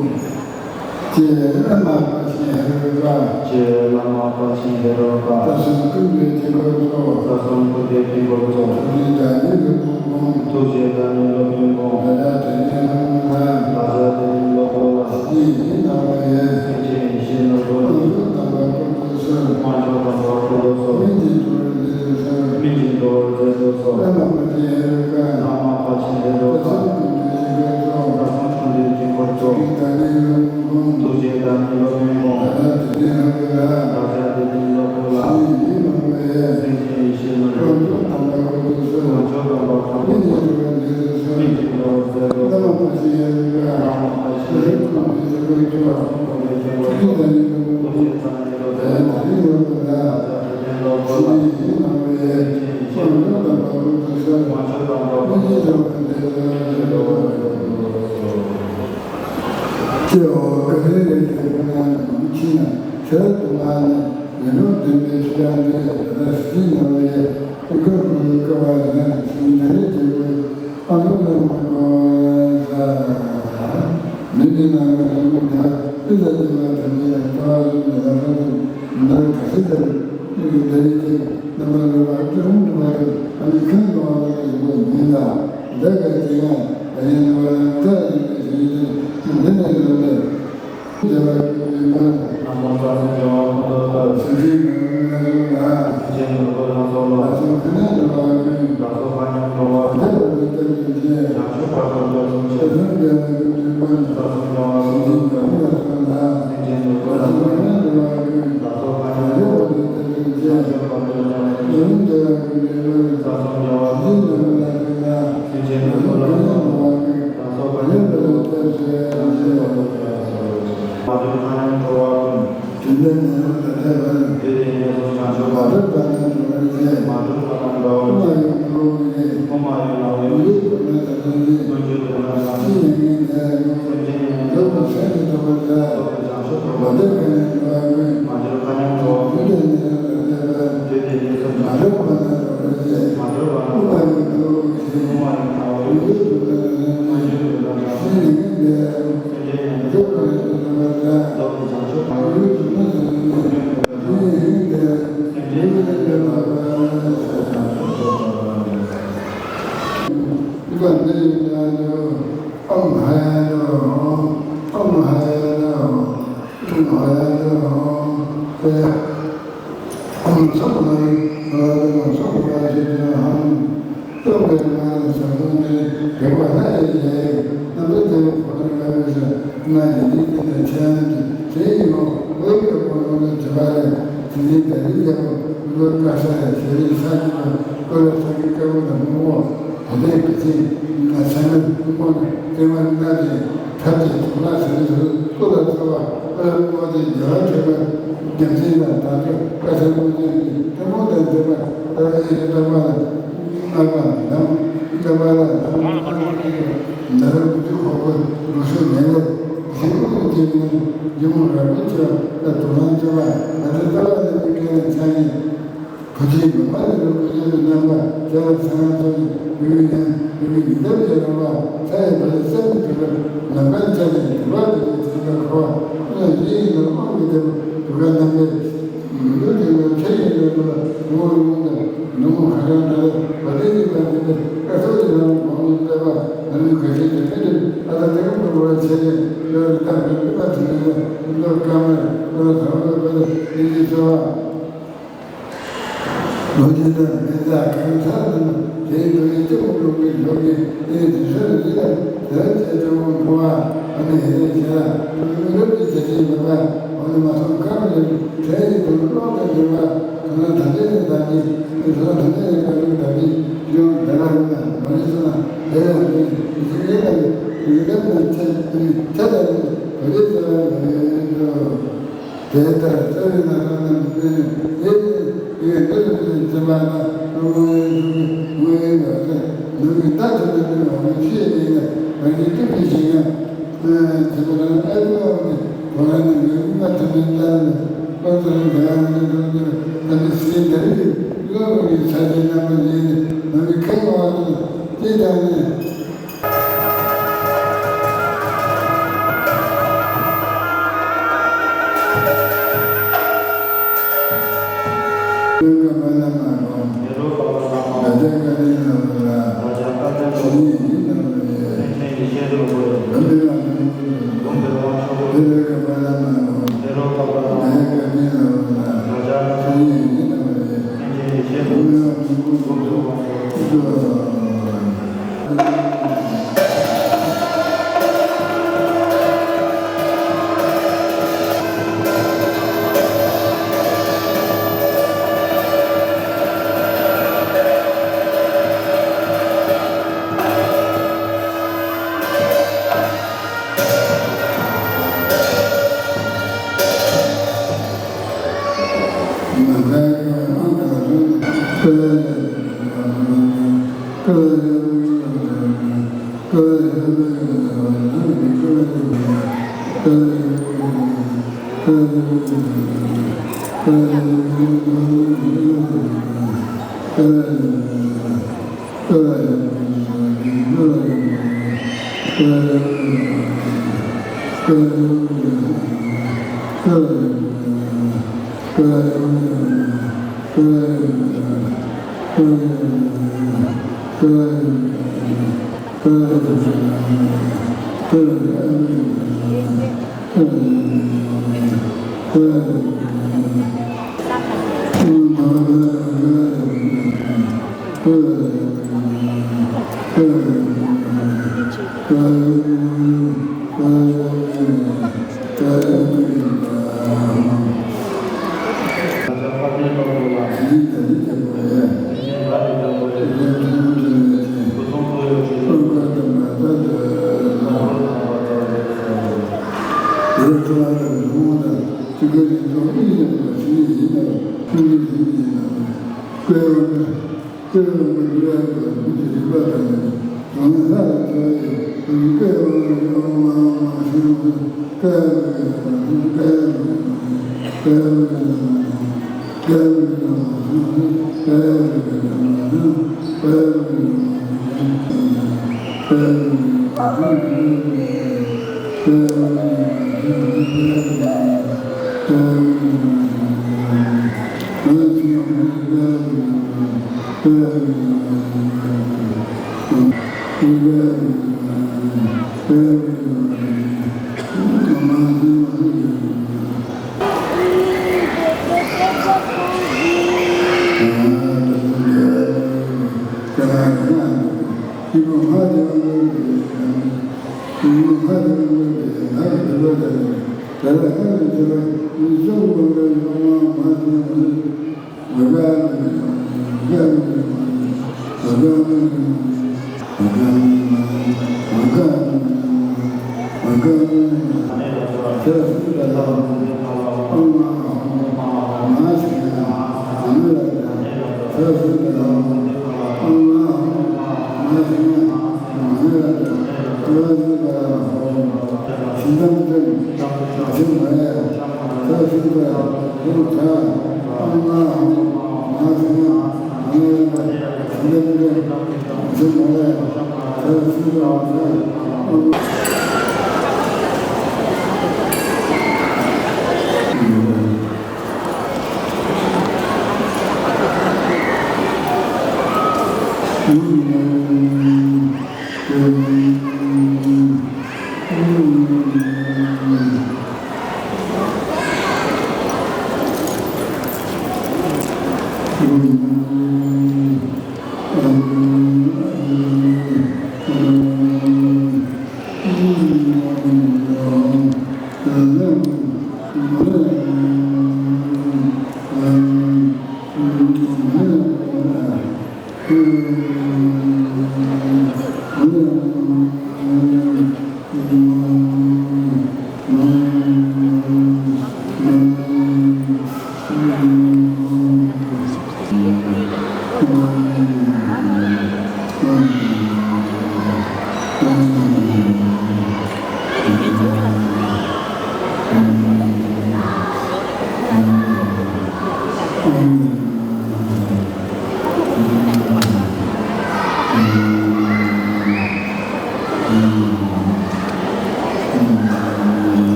ཅེས་བླ་མ་དཔལ་ཆེན་ཧེ་རུ་ཀ། ཅེས་བླ་མ་དཔལ་ཆེན་ཧེ་རུ་ཀ། རྩ་གསུམ་ཀུན་གྱི་དཀྱིལ་འཁོར་སོགས། རྩ་གསུམ་ཀུན་གྱི་དཀྱིལ་འཁོར་སོགས། ཐུགས་རྗེའི་བདག་ཉིད་ཀྱི་སློབ་དཔོན། ཐུགས་རྗེའི་བདག་ཉིད་སློབ་དཔོན་པོ། བདག་ཅག་དེ་ཉིད་སློབ་དཔོན་ལ། བདག་ཅག་དེ་ཉིད་སློབ་དཔོན་ལ། སེམས་ཅན་ཡིད་བཞིན་ནོར་བུ་ལ། སེམས་ཅན་ཡིད་བཞིན་ནོར་བུ་ལ། དབང་ཕྱུག་དམ་པ་བཀུར་སྟི་གསོལ། དབང་ཕྱུག་དམ་པ་བཀུར་སྟི་གསོལ། སྨིན་ཅིང་འགྲོ་བར་མཛད་དུ་གསོལ། སྨིན་ཅིང་འགྲོ་བར་མཛད་དུ་གསོལ། བླ་མ་དཔལ་ཆེན་ཧེ་རུ་ཀ། བླ་མ་དཔལ་ཆེན་ཧེ་རུ་ཀ། རྩ་གསུམ་ཀུན་གྱི་དཀྱིལ་འཁོར་སོགས། རྩ་གསུམ་ཀུན་གྱི་དཀྱིལ་འཁོར་སོགས། ཐུགས་རྗེའི་བདག་ཉིད་སློབ་དཔོན་པོ། ཐུགས་རྗེའི་བདག་ཉིད་སློབ་དཔོན་པོ། བདག་ཅག་དེ་ཉིད་སློབ་དཔོན་ལ། བདག་ཅག་དེ་ཉིད་སློབ་དཔོན་ལ། སེམས་ཅན་ཡིད་བཞིན་ནོར་བུ་ལ། སེམས་ཅན་ཡིད་བཞིན་ནོར་བུ་ལ། དབང་ཕྱུག་དམ་པ་བཀུར་སྟི་གསོལ། དབང་ཕྱུག་དམ་པ་བཀུར་སྟི་གསོལ། སྨིན་ཅིང་འགྲོ་བར་མཛད་དུ་གསོལ། སྨིན་ཅིང་འགྲོ་བར་མཛད་དུ་གསོལ། བླ་མ་དཔལ་ཆེན་ཧེ་རུ་ཀ། བླ་མ་དཔལ་ཆེན་ཧེ་རུ་ཀ། རྩ་གསུམ་ཀུན་གྱི་དཀྱིལ་འཁོར་སོགས། རྩ་གསུམ་ཀུན་གྱི་དཀྱིལ་འཁོར་སོགས། ཐུགས་རྗེའི་བདག་ཉིད་སློབ་དཔོན་པོ། ཐུགས་རྗེའི་བདག་ཉིད་སློབ་དཔོན་པོ། བདག་ཅག་དེ་ཉིད་སློབ་དཔོན་ལ། བདག་ཅག་དེ་ཉིད་སློབ་དཔོན་ལ། སེམས་ཅན་ཡིད་བཞིན་ནོར་བུ་ལ། སེམས་ཅན་ཡིད་བཞིན་ནོར་བུ་ལ། དབང་ཕྱུག་དམ་པ་བཀུར་སྟི་གསོལ། དབང་ཕྱུག་དམ་པ་བཀུར་སྟི་གསོལ། སྨིན་ཅིང་འགྲོ་བར་མཛད་དུ་གསོལ། ཀྱེ་ཧོ། བཀའ་དྲིན་ལས་ཀྱི་སྐུ་ན་ནམ་མཁའི་ན་ཚེ་དུ་མ་ནི་ཡུན་རིང་ལྡན་པའི་ཕྱི་དང་འདྲེས་ད་ལྟ་སྲིད་ཞིའི་ནང་ལས་སྐུ་ཁམས་ཀུན་ཀ་བ་ནི་སྲིད་འདི་རིགས་ཀྱི་སྐུ་ཨ་ནུ་ལ་མ་གོ་ས། མི་འདི་ན་ང་ཚོ་མི་འདི་ལ་ཏི་ས་ཏི་མ་ཐ་མི་ཡང་ཐ་བ་ཟུམ་ནི་ལ་ས་ཏུ་འདི་ག་སྲིད་ལ་ཏི་གི་འདི་རིགས་ཀྱི་རྣམ་པ་ལ་བ་ཏི་རུང་ཏི་མ་རུང་ཨ་ནི་ཁྱོད་ནོ་བ་ལ་ཡིན་པ་མིན་ལ། འདི་ག་ཅི་ཡང་ད་ཡིན་ནོ་བ་ལ་ད་ཡིན་པའི་ཞིང་ཏི་འདི་ནས་ཡོད་ལ། མ་གྲུབ་ཐ་སྙད་འགྲོ་བ་ཀུན། དེ་འདྲ་ཉེ་བར་ད་ལྟ་བར། དེ་དེ་ཉེ་སུ་བྱང་ཆུབ་པ། མ་གྲུབ་པ་ན་འགྲོ་བར་བྱེད། མ་གྲུབ་པ་ན་འགྲོ་བར་བྱེད། དབུ་མ་ཡི་ནང་ལུགས་ཀྱི། དབུ་མ་ཡི་ནང་ལུགས་ཀྱི། མངོན་བརྗོད་དོན་དམ་བརྩམས་ཏེ། མངོན་བརྗོད་དོན་དམ་བརྩམས་ཏེ། སེམས་ཅན་ཡོངས་སུ་རྫོགས་པར་བྱ། རྫོགས་པར་བྱང་ཆུབ་ཐོབ་པར་བྱ། མ་གྲུབ་ཐ་སྙད་འགྲོ་བ་ཀུན། མ་གྲུབ་ཐ་སྙད་འགྲོ་བ་ཀུན། དེ་འདྲ་ཉེ་བར་ད་ལྟ་བར། དེ་དེ་ཉེ་སུ་བྱང་ཆུབ་པ། མ་གྲུབ་པ་ན་འགྲོ་བར་བྱེད། མ་གྲུབ་པ་ན་འགྲོ་བར་བྱེད། དབུ་མ་ཡི་ནང་ལུགས་ཀྱི། དབུ་མ་ཡི་ནང་ལུགས་ཀྱི། མངོན་བརྗོད་དོན་དམ་བརྩམས་ཏེ། མངོན་བརྗོད་དོན་དམ་བརྩམས་ཏེ། ཨོཾ་སྭ་ན་ཧ་ལ་ཏ་ན་སྭ་ཧ་ལ་ཏ་ཤི་ཏ་ན་ཧ་ལ། སྟོན་པའི་སྨྲ་བའི་ཟབ་དོན་འདི། དད་པ་ལྷ་ཡི་ལས། རྣམ་པའི་ལྟ་བ་ཁོ་ནར་བསྔགས་པའི་ཕྱིར། སྔགས་ཀྱི་ཡི་གེ་འདི་ཆེན་གྱི་ཚེ་ཡི་ངོ་བོ་ཡི་དབང་དུ་བྱས་པ་ལས། དེ་ནི་ད་རེས་རྒྱལ་པོ་ཀུན་དགའ་ས་ཡི་ཞལ་རས་ས་ཀྱི་ཀུ་ལ་ས་ཀྱི་དཀར་པོ་དང་སྔོན་པོ། དེ་ནས་ཀུན་གྱི་ས་ནི་སྔོན་པོ་ནི་ཏེ་མ་ན་ཏེ། ཐབས་ཀྱི་གཙུག་ལག་ཟེར་བའི་ཚུལ་སྐུ་ལ་གསོལ་བ། ཨ་ལ་ཀློང་དེ་རྒྱལ་བ་ཐོས་པ་རྒྱལ་མཚན་དང་དར་ལྕོག་བཀའ་སྲུང་ཀློང་ཆེན་གྱི་ཐུན་མོང་དང་མཛད་པ་ལྟར་ཨེ་ཤེས་བསྟན་པ་ལ་བསྔགས་པ་ལམ་བསྟན་པ་ལ་ལམ་བསྟན་པ་ལ་ནཱ་རོ་པཎ་ཆེན་ཁོག་པའི་ལུགས་སྲོལ་ངེས་ལེགས་གཞན་ཀུན་གྱི་ནི་ཉོན་མོངས་རབ་རྒྱན་ཆེ་བ་ལ་དུ་ལམ་བྱེད་པ་ང་ཚོ་ལྟ་བ་ལ་ནི་སྐད་ལ་ཆ་ཡིན། བུ་ཆེན་མི་མ་ལས་རུ་བུ་ཆེན་གྱི་རྣམ་པ་བྱ་བ་ཚང་སོགས་ཀྱི་བུའི་ཡང་བུའི་ཉི་ཟླ་བྱེད་རུང་བ་ཚ་ཡི་བུ་ལ་སེམས་ཀྱི་དུས་ལ་ནམ་མཁའ་ཆ་ནས་དུ་བ་དུ་ཡི་དུས་ལ་ཁོ་ཨ་ལ་ཡིད་ཡིན་ལ་དབང་གི་དེ་བུ་ག་རྣམ་པས་མི་འདུག་དེ་ལ་ཆ་ཡིན་ལ་དུ་ལ་དུ་བ་རུང་ལ་ནུ་མོ་ཁ་རང་ད་ལ་བ་དེ་ཡིན་པ་དེ་ལ་ཀ་སོགས་ཀྱི་ལ་དབང་གི་ལྟ་བ་ནམ་ཡུལ་ག་ཤེད་དེ་ཁ་དེ་ཨ་ལ་དེ་ག་དུ་བ་ཆ་ནས་ཡོད་ལ་ད་མི་འདུག་པ་དེ་ལ་ཡང་མི་འདུག་ཀ་མ་ལ་ཁ་རང་ད་ལ་ཡིད་ཀྱི་ཚོར་བ། ལོ་རྒྱུས་དང་མི་ཚེ་གང་ཟག་རྣམས་དེའི་ལོ་ཡི་སྐྱེ་བོ་ཀློང་གི་ལོ་གི་ཨེ་དེ་ཚོའི་རིགས་ལ་དེར་བྱས་ཏེ་འོང་བ་ཨ་ནི་ཨེ་རེད་བྱས་ལ་ཀླུ་མི་རབས་ཀྱི་བྱ་བྱེད་མེད་པ་འོ་ནི་མ་སོང་གང་ལས་དེ་ཡི་དོན་ཀློང་དུ་འགྱུར་བ་ཁོ་ན་ད་ལྟའི་ནི་ད་ནི་ཨེ་ཁོ་ན་ད་ལྟའི་ནི་ག་ལུགས་ད་ནི་ཡོང་དེ་ལ་ཡོང་ན་མ་རེད་སོང་ན་དེ་ལ་ནི་ཨེ་ཚིག་ཨེ་ལ་ནི་ཡོད་ན་ནི་ཚེ་ནི་ཚེ་ལ་ནི་ག་རེ་ཚེ་ལ་ནི་ཡོད་དེ་ལྟར་རྩ་བའི་ན་ཁ་རྣམས་ནི་ཡེ་ཡེ་འདི་ལ་ནི་འཛིན་པ་ན་དངོས་ཡོད་ཚུལ་གྱི་དངོས་ཡོད་ལ་ཟེར་ནུས་པའི་རྟགས་དེ་ལ་ནི་འོ་ན་ཤེས་ཡིན་ན་རང་གི་ཏིག་ཏིག་ཞིག་ཡང་འཛིན་པ་ན་ཨ་ཏི་བ་ནི་གོ་ར་ནི་ངའི་དབུ་མ་དེ་ནི་ལྟར་ནི་ལོ་ཙཱ་རི་དེ་ལ་ནི་འདུག་ནི་ད་ནི་སྲིད་འདིར་གྱི་བློ་ལ་གི་ས་ཆའི་རྣམ་པ་ཡིན་ནི་ནུས་པའི་ཁེངས་པ་ནི་ཏི་ད་ནི།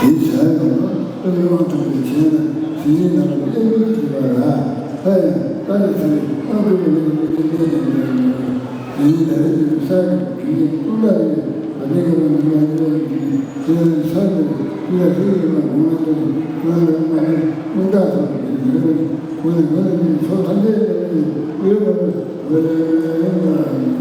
དེའི་བྱ་ཡང་ན་ཨ་ནི་དབང་ཐོབ་པའི་ཆོས་ལ་དེའི་ནང་གི་ཨེ་མི་ཞེས་པ་ལ་ད་ཡང་ད་ནི་ཚེ་ཨ་ཁུ་ལ་ནི་ཀུན་གྱི་ལས་ཀྱི་ལས་ཡིན། དེའི་ནང་གི་ས་གི་གི་ཀུན་ལ་ནི་བ་ནི་གི་བ་ནི་ཡང་ཡོད་ཀྱི་དེ་ནི་ས་གི་ཀུན་ལ་ཚེ་གི་བ་ནི་ཡང་ཡོད་ཀྱི་ཀུན་ལ་ནི་མ་ནི་ཀུན་ད་ཐོབ་ཀྱི་ནི་ཀུན་ལ་ནི་ཚོ་ཐམས་ཅད་ཀྱི་ནི་ཡོད་པ་ནི་བ་ནི་ཡང་ཡོད།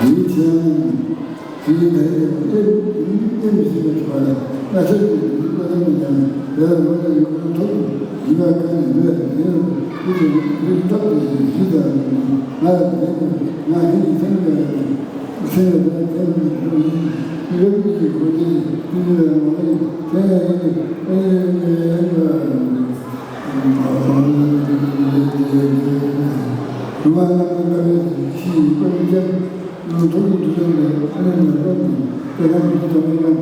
དེའི་ཚེ་ཡང་དེའི་ད་རེས་ཀྱང་ལྟོས་ལྟོས་མི་སྲིད་པའི་ཐོག་ལ་སྔ་ཕྱིར་གྱི་དུས་སུ་ཀུན་སློང་མི་ཉམས་པའི་ལོ་ལ་ཡོད་ཁུངས་ཐོབ་ཏུ་ཡིན་པ་ཀུན་ནས་ལོས་ཡིན་རུང་ཀུན་གྱི་ལུས་སྟོབས་ཀྱི་གཞི་ལྟར་ང་ལ་དེ་ནི་ང་ཧིན་གྱི་སེམས་ལས་སེམས་ལས་དེ་ནི་དེ་ནི་ཡིན་རུང་ཀུན་གྱི་གོ་ཆེན་གྱི་ཀུན་གྱི་ལས་ངོ་མ་ཡིན་དེ་ཡང་ཡིན་ཏེ་ཀུན་གྱི་ཡིན་ཏེ་ཡིན་ཏེ། རུ་མ་ན་མ་ན་རེ་ཤི་ཡི་ཀུན་ཀྱང་ཡང་ཐུགས་ཀྱི་དུས་ལ་ལས་ཨ་ནི་མ་རྟོགས་ནས་དེ་ལ་མི་ཐོགས་མི་ཡང་།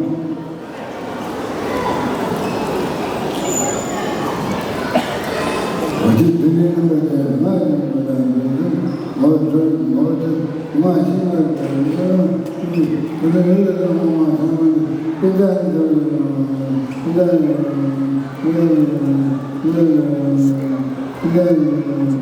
འོ་དེ་དུས་ལས་རྣམ་པ་ཅན་མ་ཡིན་པ་དང་འདོད་དོན་ངོ་བོ་ཚོར་ངོ་བོ་ཚོར་ངོ་བོ་ཤེས་པར་བྱ་བའི་ཚེ་རང་དེ་ལ་ལས་ལས་ངོ་མ་ཚང་མ་ནི་ཀུན་ཀྱང་འདོད་དོན་ཀུན་ཀྱང་འདོད་དོན་ཀུན་ཀྱང་འདོད་དོན་ཀུན་ཀྱང་འདོད་དོན་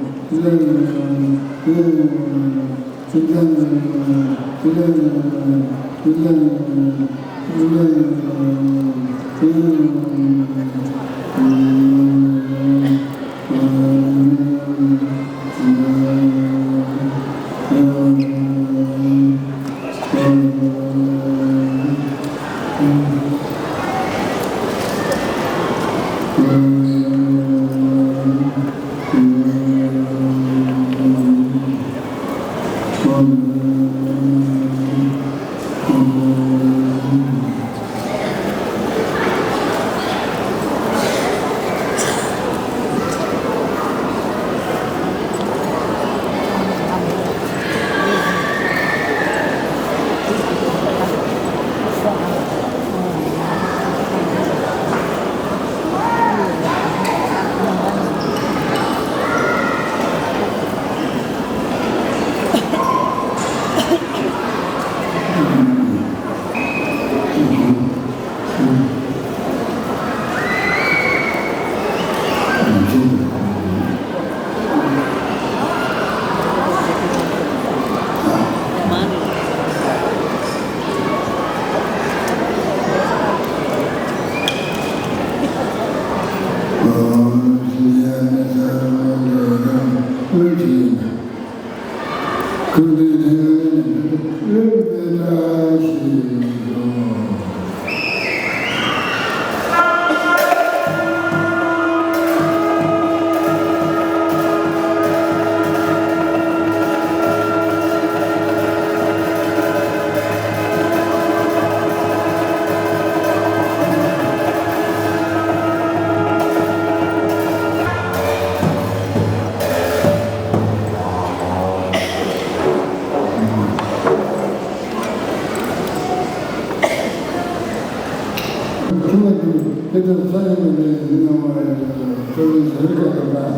ཐུབ་པ་དེ་དེ་ལྟར་ས་ཡི་མི་ལས་ཡིན་སྣང་བ་རེད། གཙོ་བོའི་ཟེར་སྐད་དང་ལས་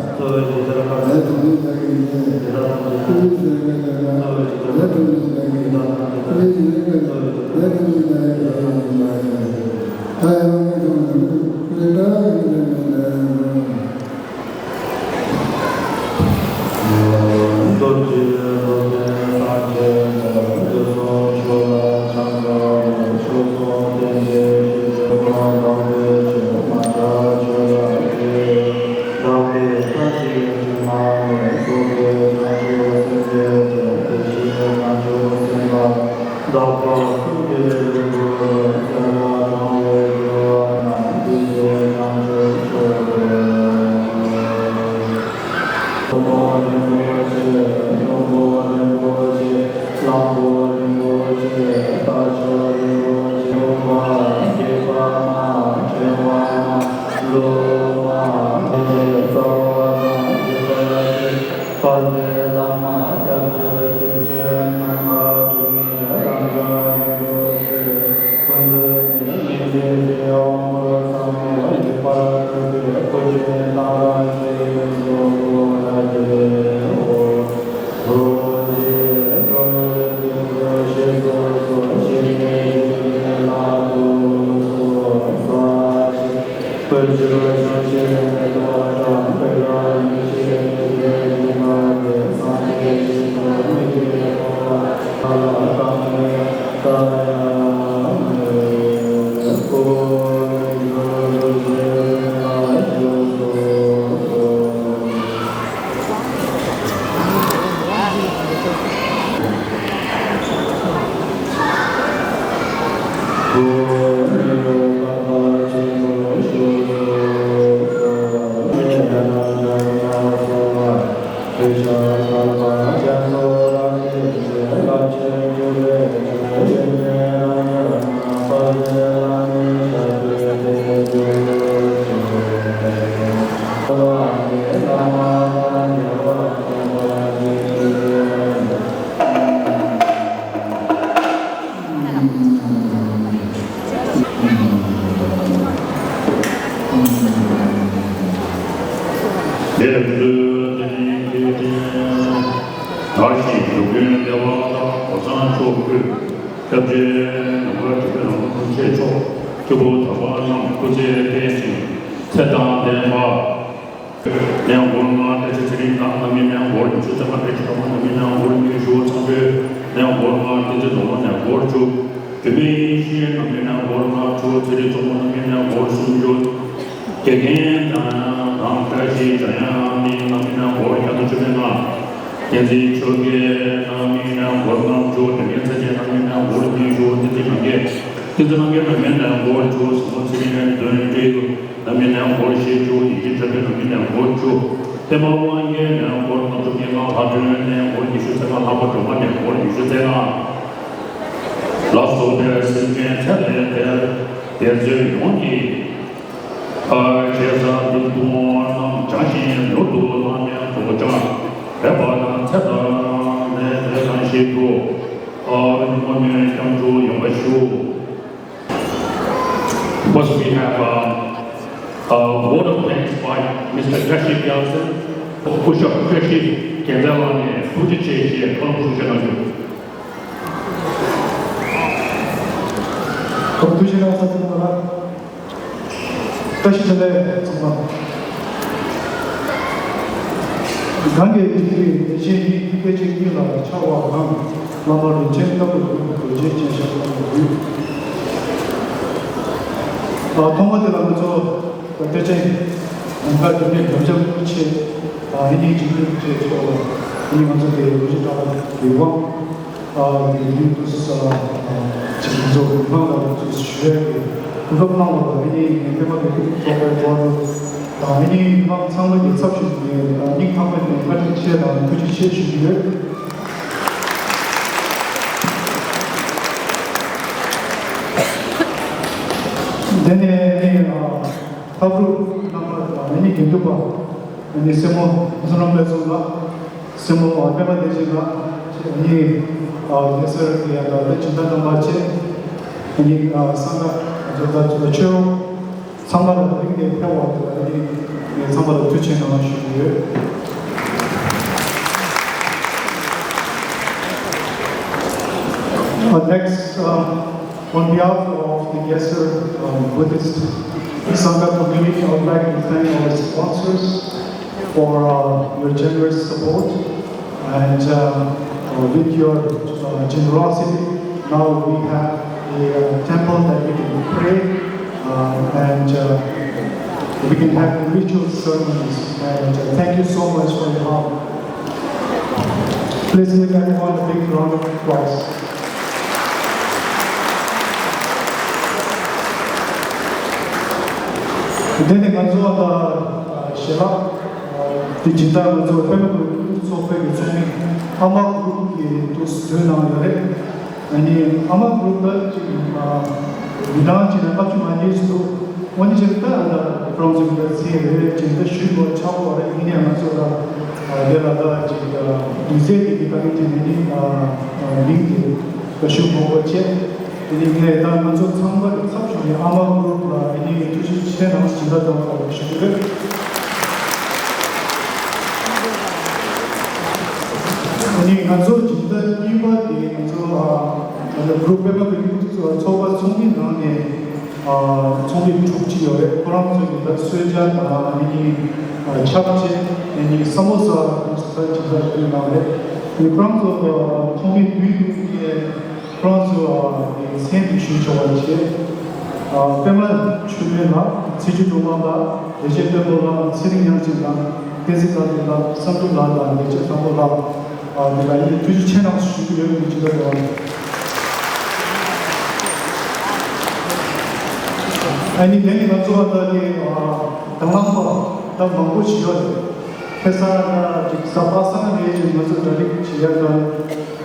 དང་མི་ལས་ཀྱི་ཡིན། གཙོ་བོའི་ཟེར་སྐད་དང་ལས་དང་མི་ལས་ཀྱི་ཡིན། གཙོ་བོའི་ཟེར་སྐད་ལས་དང་མི་ལས་ཀྱི་ཡིན། ད་ཡང་ངས་ཀྱང་ལས་དང་མི་ལས་ཀྱི་ཡིན། རྡོ་རྗེ་སློབ་དཔོན་སངས་རྒྱས་ནས། དུས་གསུམ་ཆོས་ལ་ཕྱག་འཚལ་ལོ། ཆོས་སྲུང་བསྟན་པའི་ཆོས་སྐྱོང་དམ་པའི་ཆོས། མ་འདྲ་ཆོས་རབ་ཀྱི། བདག་གིས་ཐབས་ཤེས་ཉོན་མོངས་ལས། རྫོགས་པའི་བྱང་ཆུབ་སེམས་ སྐྱབས་རྗེ་ནོར་བུ་གྲུབ་པའི་རྣམ་ཐར་ཆེ་མཆོག་སྐུ་ཚེ་དམ་པ་རྣམས་སྐུ་ཚེ་བརྟན་ཅིང་ཚེ་དང་ལྡན་པ། ནས་སྒོར་ལྔ། བཀྲ་ཤིས་ཚེ་རིང་ལགས་རྣམ་གཉིས་ནས་སྒོར་ཉི་ཤུ། ཚེ་དཔལ་བཀྲ་ཤིས་སྒྲོལ་མ་རྣམ་གཉིས་ནས་སྒོར་ཉི་ཤུ། ཚངས་སྤྱོད་ནས་སྒོར་ལྔ། བསྟན་འཛིན་སྒྲོལ་མ་ནས་སྒོར་བཅུ། སྒྲོལ་མ་ཡེ་ཤེས་རྣམ་གཉིས་ནས་སྒོར་ལྔ་བཅུ། ཚེ་རིང་མཚོ་མོ་རྣམ་གཉིས་ནས་སྒོར་སུམ་ཅུ། དགེ་རྒན་དང་བཀྲ་ཤིས་འཇམ་དབྱངས་གླིང་རྣམ་གཉིས་ནས་སྒོར་བརྒྱ་དང་བཅུ་མེད་ལྔ། བསྟན་འཛིན་ཆོས་རྒྱལ་རྣམ་གཉིས་ནས་སྒོར་ལྔ་བཅུ། དགེ་རྒན་ཚེ་ཆེན་རྣམ་གཉིས་ནས་སྒོར་ཉི་ཤུ། བསྟན་འཛིན་རྣམ་རྒྱལ། བསྟན་འཛིན་རྣམ་རྒྱལ་རྣམ་གཉིས་ནས་སྒོར་བཅུ། བཟང་མོ་ཚེ་རིང་ནས་བདུན། འབྲི་རྣམ་གཉིས་ནས་སྒོར་བཞི་བཅུ། ཡིད་ཀྱི་གྲགས་པའི་རྣམ་གཉིས་ནས་སྒོར་བཅུ། པད་མ་དབང་རྒྱལ་ནས་སྒོར་ལྔ་བཅུ་ང་ལྔ། ལྷ་སྒྲོན་ནས་སྒོར་ཉི་ཤུ་རྩ་ལྔ། ལྷག་པ་སྒྲོལ་མ་ནས་སྒོར་ཉི་ཤུ་རྩ་ལྔ། ལ་སོགས་པའི་སེམས་ཅན་ཚེ་ལས་འདས་དེ་ཚོ་ཡོངས་ཀྱི་ཨ་ཁྱེད་བཟང་འདི་དུང་རྣམས་བྱང་ཞིང་མྱུར་དུ་བླ་མའི་རྫོགས་བྱང་རེག་པ་དང་ཚེ་དང་ལས་འདས་གང་ཞིག་ཏུ་ཨ་བསྔོ་སྨོན་སྐྱབས་འཇུག་ཡོང་བ་ཞུ། First, we have uh, a vote of thanks by Mister Trashik Gyaltsen, སྐུ་ཞབས་བཀྲ་ཤིས་རྒྱལ་མཚན་ལགས་ནས་ཐུགས་རྗེ་ཆེ་ཞེས་བཀའ་སློབ་ཞུ་ཆེད་གནང་རྒྱུ། ཐུགས་རྗེ་གནང་། ས་ཚང་ལ་བཀྲ་ཤིས་བདེ་ལེགས་ཚང་མ། གང་གི་དེ་དུས་དེ་བཞིན་ཉིད་སྐད་ཅིག་ཉིད་ལ་འཆར་བ་གང་། བླ་མ་རིན་ཆེན་ལྟ་བུ་ཡོད། རྡོ་རྗེ་ཅན་ཞབས་ལ་འདུད། ཐོག་མ་དེ་ལ་ང་ཚོ་བཀའ་དྲིན་ལམ་ཁ་འདི་ནས་བྱམས་བྱམས་སྐུ་མཁྱེན་ཨ་ནི་འཇིགས་མེད་སྐུ་མཁྱེན་མཆོག་ལ་ཨ་ནི་ང་ཚོ་དེ་རྡོ་རྗེ་གྲགས་པ་དགེ་དབང་ཨ་ཡིན་དུས་ས་ཅིག་ང་ཚོ་མི་མང་ལ་ང་ཚོས་ཞུ་ཡ་གི་གོ་སྐབས་གནང་བ་ལ་ཨ་ནི་ངས་པད་མ་དགེ་ལྡན་ཚོགས་པའི་ཐོག་ནས་དང་ཨ་ནི་མི་མང་ཚང་མ་གི་ཚབ་ཞུས་ནས་དང་སྙིང་ཐག་པ་ནས་བཀའ་དྲིན་ཆེ་དང་ཐུགས་རྗེ་ཆེ་ཞུ་གི་ཡོད། དེ་ནས་ཨ་ནི་ཨ་འཐབ་རུ་རྣམ་པ་དང་ཨ་ནི་དགེ་འདུན་པ་ཨ་ནི་སྲས་མོ་བསོད་ནམས་ལྷ་མཚོ་ལགས། སྲས་མོ་པད་མ་བདེ་ཆེན་ལགས། ཨ་ནི་ཨ་གེ་སར་གྱི་ཡང་དག་སྦྱིན་བདག་རྣམ་པ་བཅས་ཨ་ནི་ཨ་སངས་རྒྱས་ང་ཚོ་ད་ཆོས་རོགས། ཚང་མ་ལ་རིང་ནས་ཕེབས་པ་དེ་ལ་ངས་ཚང་མ་ལ་ཐུགས་རྗེ་ཆེ་གནང་ཞུ་གི་ཡོད། Uh, next, uh, on behalf of the Gesar, um, Buddhist Sangha community, I would like to thank our sponsors for, uh, your generous support. And uh, uh, with your uh, generosity, now we have a uh, temple that we can pray uh, and uh, we can have ritual ceremonies. And uh, thank you so much for your help. Please give everyone a big round of applause. དེ་ནས་ང་ཚོ་ད་ཞལ་ལག་དེ་ཇི་ལྟར་ང་ཚོ་པད་མ་བཀྲ་ཤིས་ཚོགས་པའི་གི་ཚོགས་མི་ཨ་མ་གུ་རུབ་ཀྱི་འདུག་སེ་བཏོན་གནང་ཡོད་རེད། ཨ་ནི་ཨ་མ་གུ་རུབ་ད་ཅིག་མི་གྲངས་ཅིག་ལ་ལྔ་བཅུ་ང་གཉིས་ཤིག་འདུག་འོ་ནི་ཅིག་ད་ཨ་ད་ཀྲོང་ཚེ་གི་ཚེ་རེ་རེ་ཅིག་ད་ཞུས་པ་ཆགས་པ་རེད། ཡིན་ནའི་ང་ཚོ་ད་དེ་ལ་ད་ཅིག་དུས་ཚོད་དེ་གི་དཀའ་ངལ་དེ་ནི་ནི་མིང་དེ་ཞུ་དགོས་པ་བྱས། དེ་ནི་ངས་ད་ང་ཚོ་ཚང་མ་གི་ཚབ་ཞུས་ནས་ཨ་མ་གུ་རུབ་ལ་དེ་ནི་ཐུགས་རྗེ་ཆེ་གནང་ཞུ་ད་དང་ཞུ་གི་རེད། ང་ཚོ་སྦྱིན་བདག་གཉིས་པ་དེ་ང་ཚོ་ཨ་ད་ལྟ་གུ་རུབ་པད་མ་བོད་ཀྱི་ཚོགས་པ་ཚོགས་མི་ནང་ནས་ཨ་ཚོགས་མི་དྲུག་ཅིག་ཡོད་རེད། ཁོ་རང་ཚོ་གི་ད་གསོལ་ཇ་དང་ཨ་ནི་ཨ་ཆབ་ཆེ་ཨ་ནི་ས་མོ་ས་ཁོང་ཚོ་ད་སྦྱིན་བདག་ཞུ་གནང་རེད། ཨ་ནི་ཁོ་རང་ཚོ་ཚོགས་མི་བདུན་དེ་ཁོ་རང་ཚོ་ཨ་ནི་མཚན་དུ་ཞུ་ཆོག་པ་བྱས། ཨ་པད་མ་ཆོས་སྒྲོན་ལགས། ཚེ་ཆུ་སྒྲོལ་མ་ལགས། བདེ་ཆེན་དཔོན་པོ་ལགས། ཚེ་རིང་དབྱངས་ཅན་ལགས། བསྟན་འཛིན་དགའ་ལྡན་ལགས། བསམ་གྲུབ་ལགས་དང་བདེ་ཆེན་བཟང་པོ་ལགས། ཨ་འདི་ལ་ཡིན་ཐུགས་རྗེ་ཆེ་གནང་ཞུ་གི་ཡོད། མི་ཇི་ལྟར་ཡོང་། ཨ་ནི་དེ་ནི་ང་ཚོ་བ་ད་གི་ཨ་དང་བླངས་པ་ད་མང་པོ་ཞིག་ཡོད་རེད། ཁ་སང་ད་ཅིག་གཟའ་པ་སངས་རེད་ཅིག་ང་ཚོ་གྲ་སྒྲིག་བྱེད་ཡ་ད།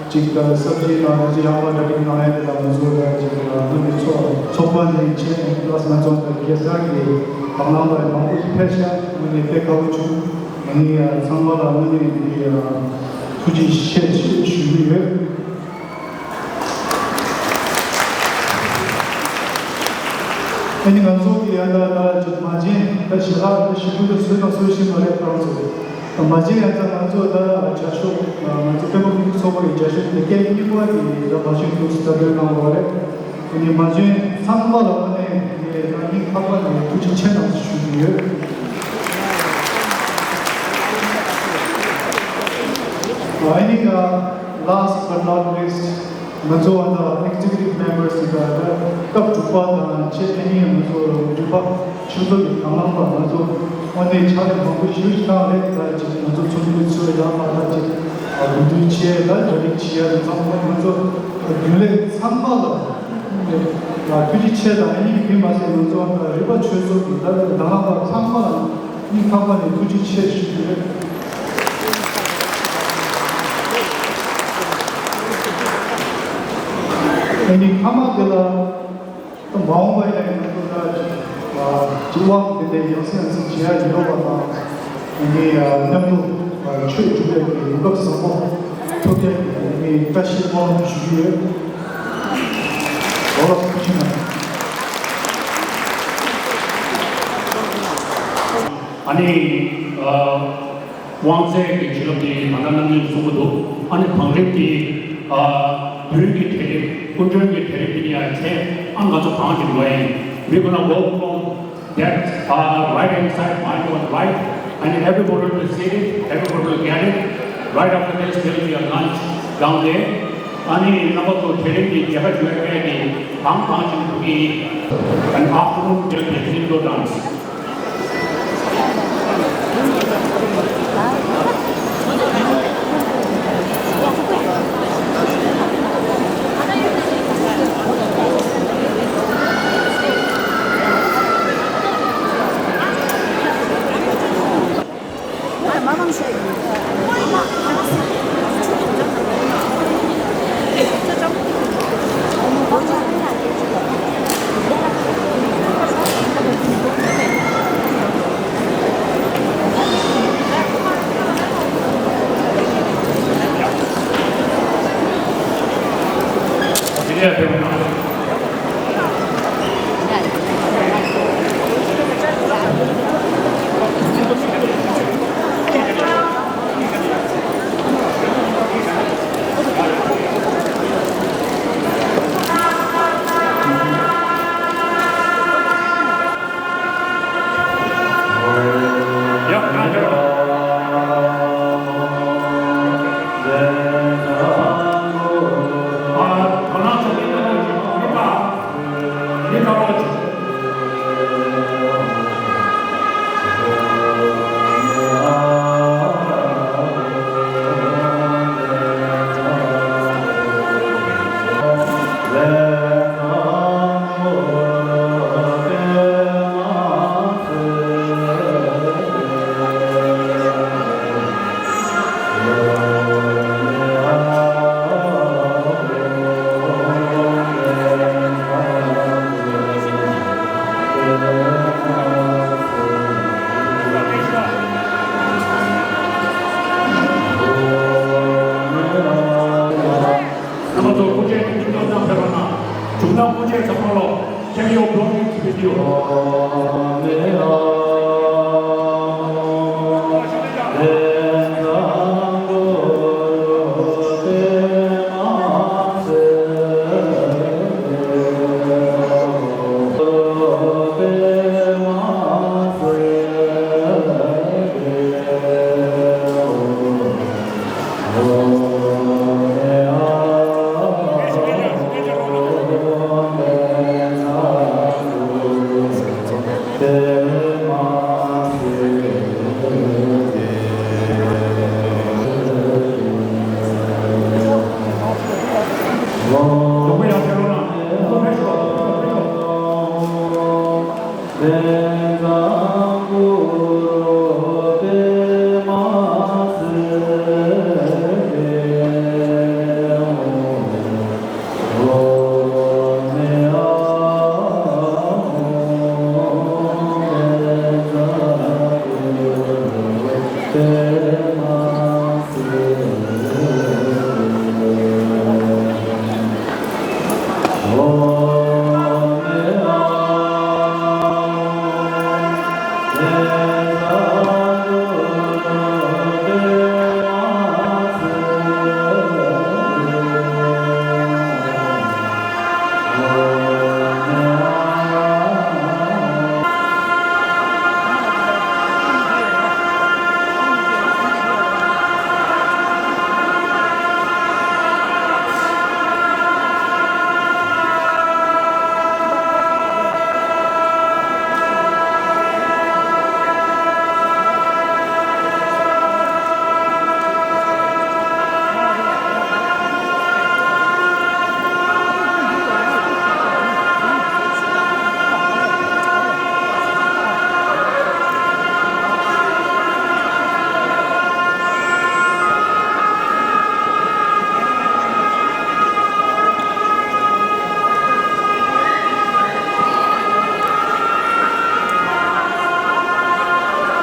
ཅིག་ད་སབ་ཇི་དང་རེ་ཅིག་ཡང་ལ་གྲ་སྒྲིག་གནང་ཡ་དེ་དང་མི་ཚོ་ལ་ཅིག་ལ་ནི་ཚོགས་ཚོགས་པ་ནས་ཆེད་ནས་པ་ལ་སི་ང་ཚོ་ད་རྒྱལ་ས་གི་དང་བླངས་པ་མང་པོ་ཞིག་ཕེབས་ཤག་དངོས་གནས་དཔེ་དགའ་པོ་བྱུང་། ང་ནི་ཚང་མ་ལ་དངོས་གནས་འདི་ཐུགས་རྗེ་ཆེ་ཞེས་ཞུ་གི་ཡོད། ཨ་ནི་ང་ཚོ་གི་ཡ་ད་ད་ཅིག་མ་བྱན་ད་ཞེ་དྲག་ད་ཞིབ་ཏུ་ད་སུས་དང་སུས་ཤེས་མ་རེད། ཁོ་རང་ཚོ་མ་བྱན་ཡ་ད་ང་ཚོ་ད་བྱ་ཤོག་ང་ཚོ་པད་མ་ཀུན་གྱི་ཚོགས་པ་གི་བྱ་ཤོག་དེ་སྐད་གཉིས་པ་གི་ད་མ་བྱན་འདུག་སེ་ད་འདོན་གནང་བ་རེད། ཨ་ནི་མ་བྱན་ཚང་མ་ལ་དངོས་གནས་ངས་ད་སྙིང་ཐག་པ་ནས་ཐུགས་རྗེ་ཆེ་གནང་ཞུ་གི་ཡོད། ཨ་ནི་ད་last but not least ང་ཚོ་བ་ད་executive members ཟེར་ག་ད་སྐབས་དྲུག་པ་དང་ཆེད་དེ་ནི་ང་ཚོ་འདུས་པ་ཆུ་ཚོད་ཀྱི་དང་བླངས་པ་ང་ཚོ་དངོས་གནས་ཕྱག་ལས་མང་པོ་ཞེ་པོ་ཅིག་བཏང་རེད། ད་ཅིག་ང་ཚོ་ཚོགས་འདུ་ཚོས་ཡག་པ་ད་ཅིག་གོ་སྒྲིག་བྱས་ད་གྲ་སྒྲིག་བྱས་ཡ་དང་ཚང་མ་ང་ཚོ་རྒྱུན་ལས་ཚང་མ་ལ་ཐུགས་རྗེ་ཆེ་དང་། ཨ་ནི་དེ་མ་ཟད་ང་ཚོ་ད་རིག་པ་ཆོས་ཚོགས་ཀྱི་ད་དང་བླངས་པ་ཚང་མ་ལ་སྙིང་ཐག་པ་ནས་ཐུགས་རྗེ་ཆེ་ཞུ་རྒྱུ་རེད། ཨ་ནི་མཐའ་མ་དེ་ལ་མ་འོངས་པ་ཡིན་ན་ང་ཚོ་ད་ཅིག་དབང་དེ་ནས་ཡང་སེ་ཡང་སེ་བྱེད་ཡ་ཡིན་ནོ་བ་དང་། ཨ་ནི་མཉམ་དུ་ཆོས་སྒྲུབ་པའི་གི་གོ་སྐབས་བཟང་པོ་ཐོབ་ཡ་གི་ཨ་ནི་བཀྲ་ཤིས་སྨོན་ལམ་ཞུ་གི་ཡོད། འོ་ལགས་སོ། ཐུགས་རྗེ་གནང་། ཨ་ནི་ཨ་དབང་རྩའི་གི་བྱིན་རླབས་དེ་ད་ལྟ་རྣམ་གཉིས་གསུང་གི་འདུག་ཨ་ནི་བང་རིམ་དེ་ཨ་མདུན་གྱི་གྲལ་རིམ་སྐུ་མགྲོན་གྱི་གྲལ་རིམ་དེ་ནི་ཡང་མཚན་ཨ་ང་ཚོ་གང་གི་འགྲོ་ཡ་ཡིན། We're gonna welcome that uh, right hand side, my your right, and everybody will be seated, everybody will get it. Right after this, there will be a lunch down there. ཨ་ནི་རྣམ་པ་ཚོ་གྲལ་རིམ་གྱི་རྒྱལ་ཁ་ཞུ་བའི་སྐད་ཀྱི་གང་གང་ཞིག་འདུག་གི། An afternoon, there will be a single dance. རྣམ་པ་ཚོ་སྐུ་མཆེད་ཀྱི་མཐུན་ཚོགས་ནང་ཕེབས་པ་དང་། བྱུང་ན་སྐུ་མཆེད་ཚང་མ་ལོ། Can you blow me to the deal?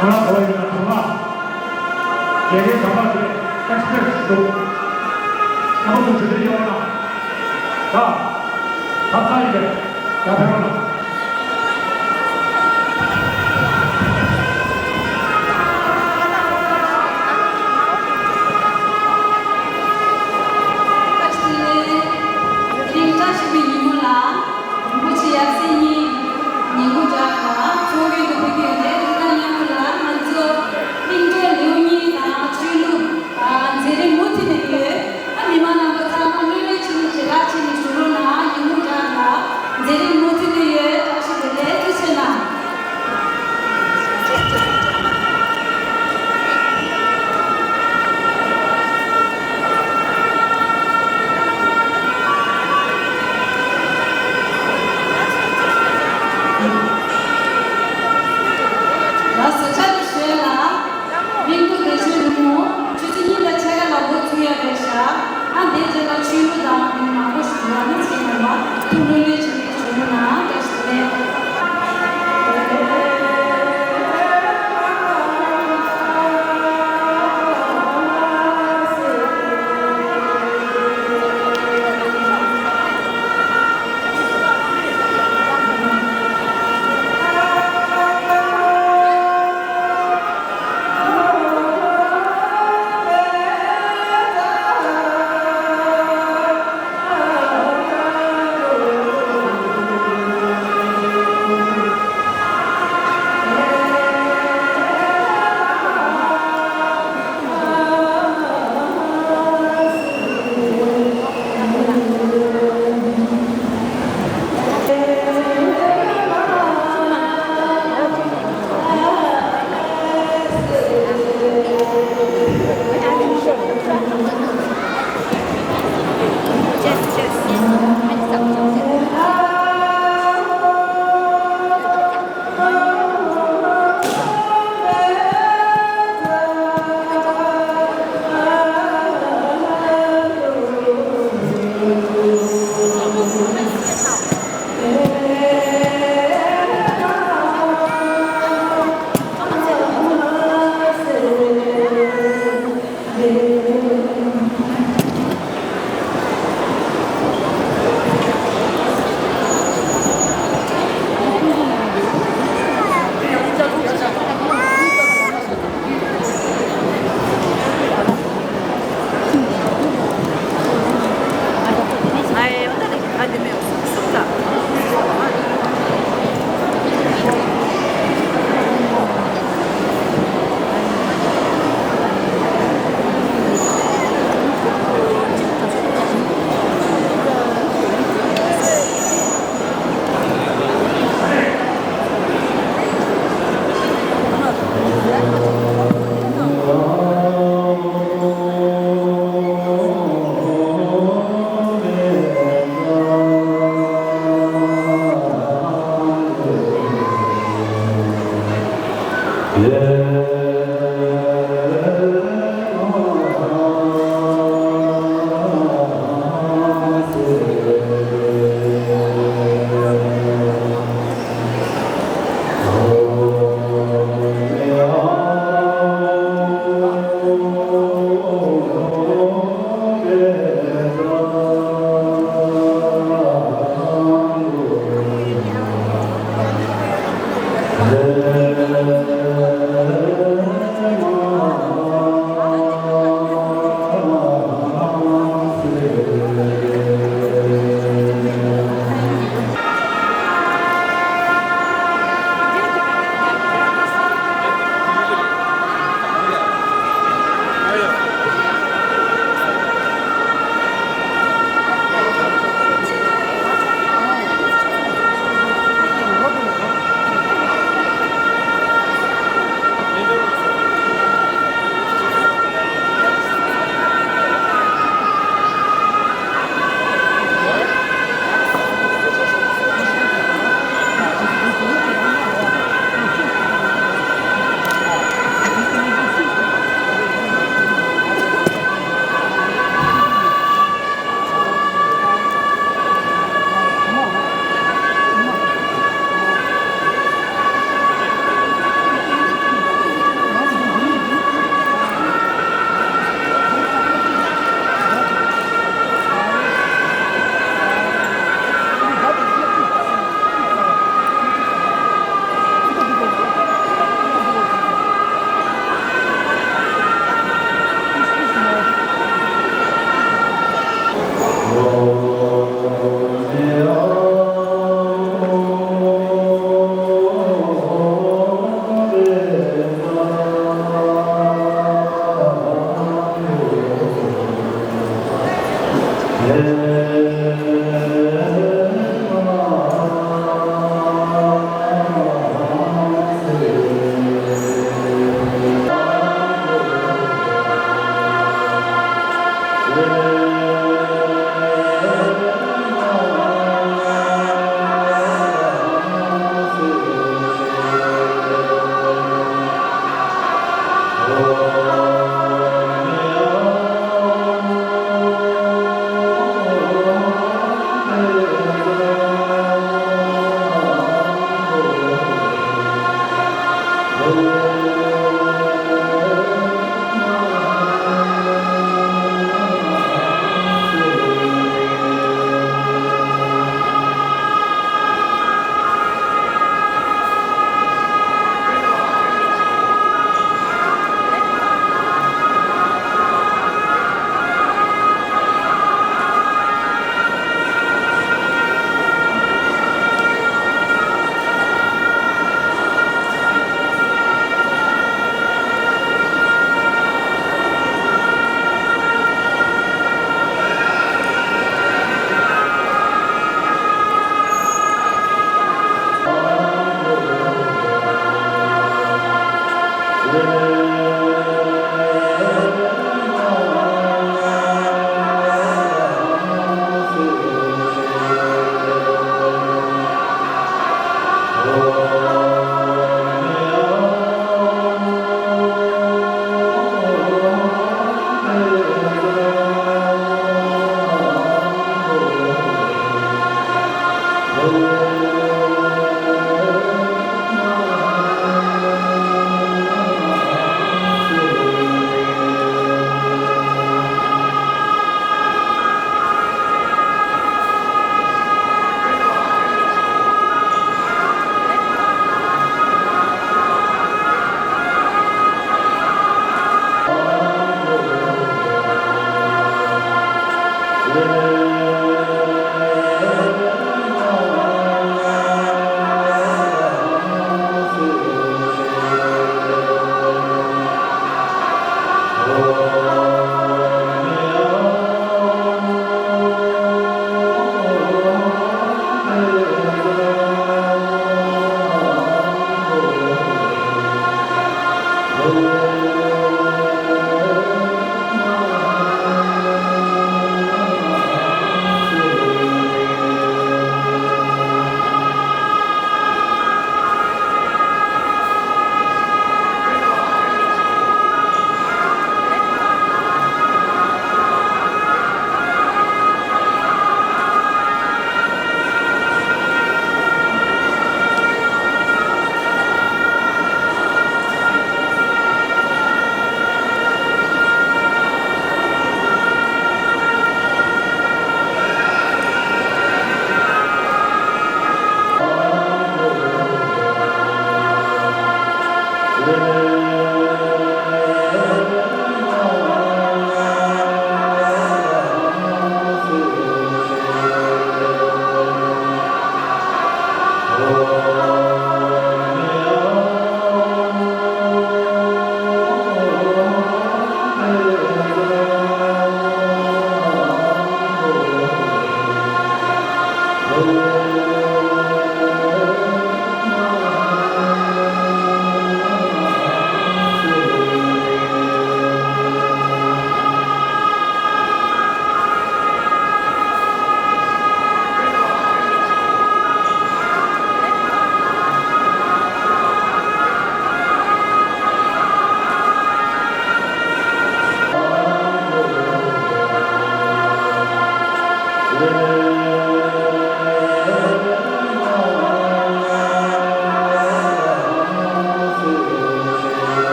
ཁོ་རང་གོ་ཡིན་ན་ཐོག་མ། རྒྱལ་ཁའི་དམ་པ་དེ་ཨེག་སི་པི་རེ་སི་འདུག་ཨ་མ་ཚོ་ཇུ་ལེ་ཡོང་ན། ད། ད་ཚ་ཡིན་པས། ཡར་ཕེབས་རོགས་གནང་། བཀྲ་ཤིས་བདེ་ལེགས། དེ་རིང་བཀྲ་ཤིས་པའི་ཉིན་མོ་ལ། རིན་པོ་ཆེ་ཡབ་སྲས་གཉིས་ཉིན་གུང་སྦྱར་དང་ཚོགས་ཡུལ་དུ་ཕེབས་ཀྱི་ཡོད་དེ། དེ་དང་མཉམ་དུ་ལ་ང་ཚོ་སྙིང་བྲོ་ལེའུ་གཉིས་དང་ཆོས་ལུགས་མཛད་རིམ་མུ་མཐུད་ནས་ཡོད། ཨ་མི་མང་རྣམ་པ་ཚང་མ་ལྷོད་ལྷོད་བྱས་ནས་ཞལ་ལག་མཆོད་ནས་བཞུགས་རོགས་གནང་། ཉིན་གུང་སྦྱར་དང་མཛད་རིམ་མུ་མཐུད་ནས་ཡོད།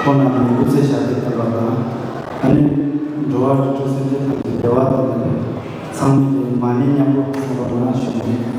ཁོང་རྣམས་ཀྱི་སྐུ་ཚེ་ཞབས་པད་བརྟན་པ་དང་། ཨ་ནི་འགྲོ་བ་རིགས་དྲུག་སེམས་ཅན་ཐམས་ཅད་བདེ་བ་དང་ལྡན་པའི་ཚང་མ་གི་མ་ཎི་མཉམ་པོ་ཟེར་བ་ལ་ཞུ་ནས།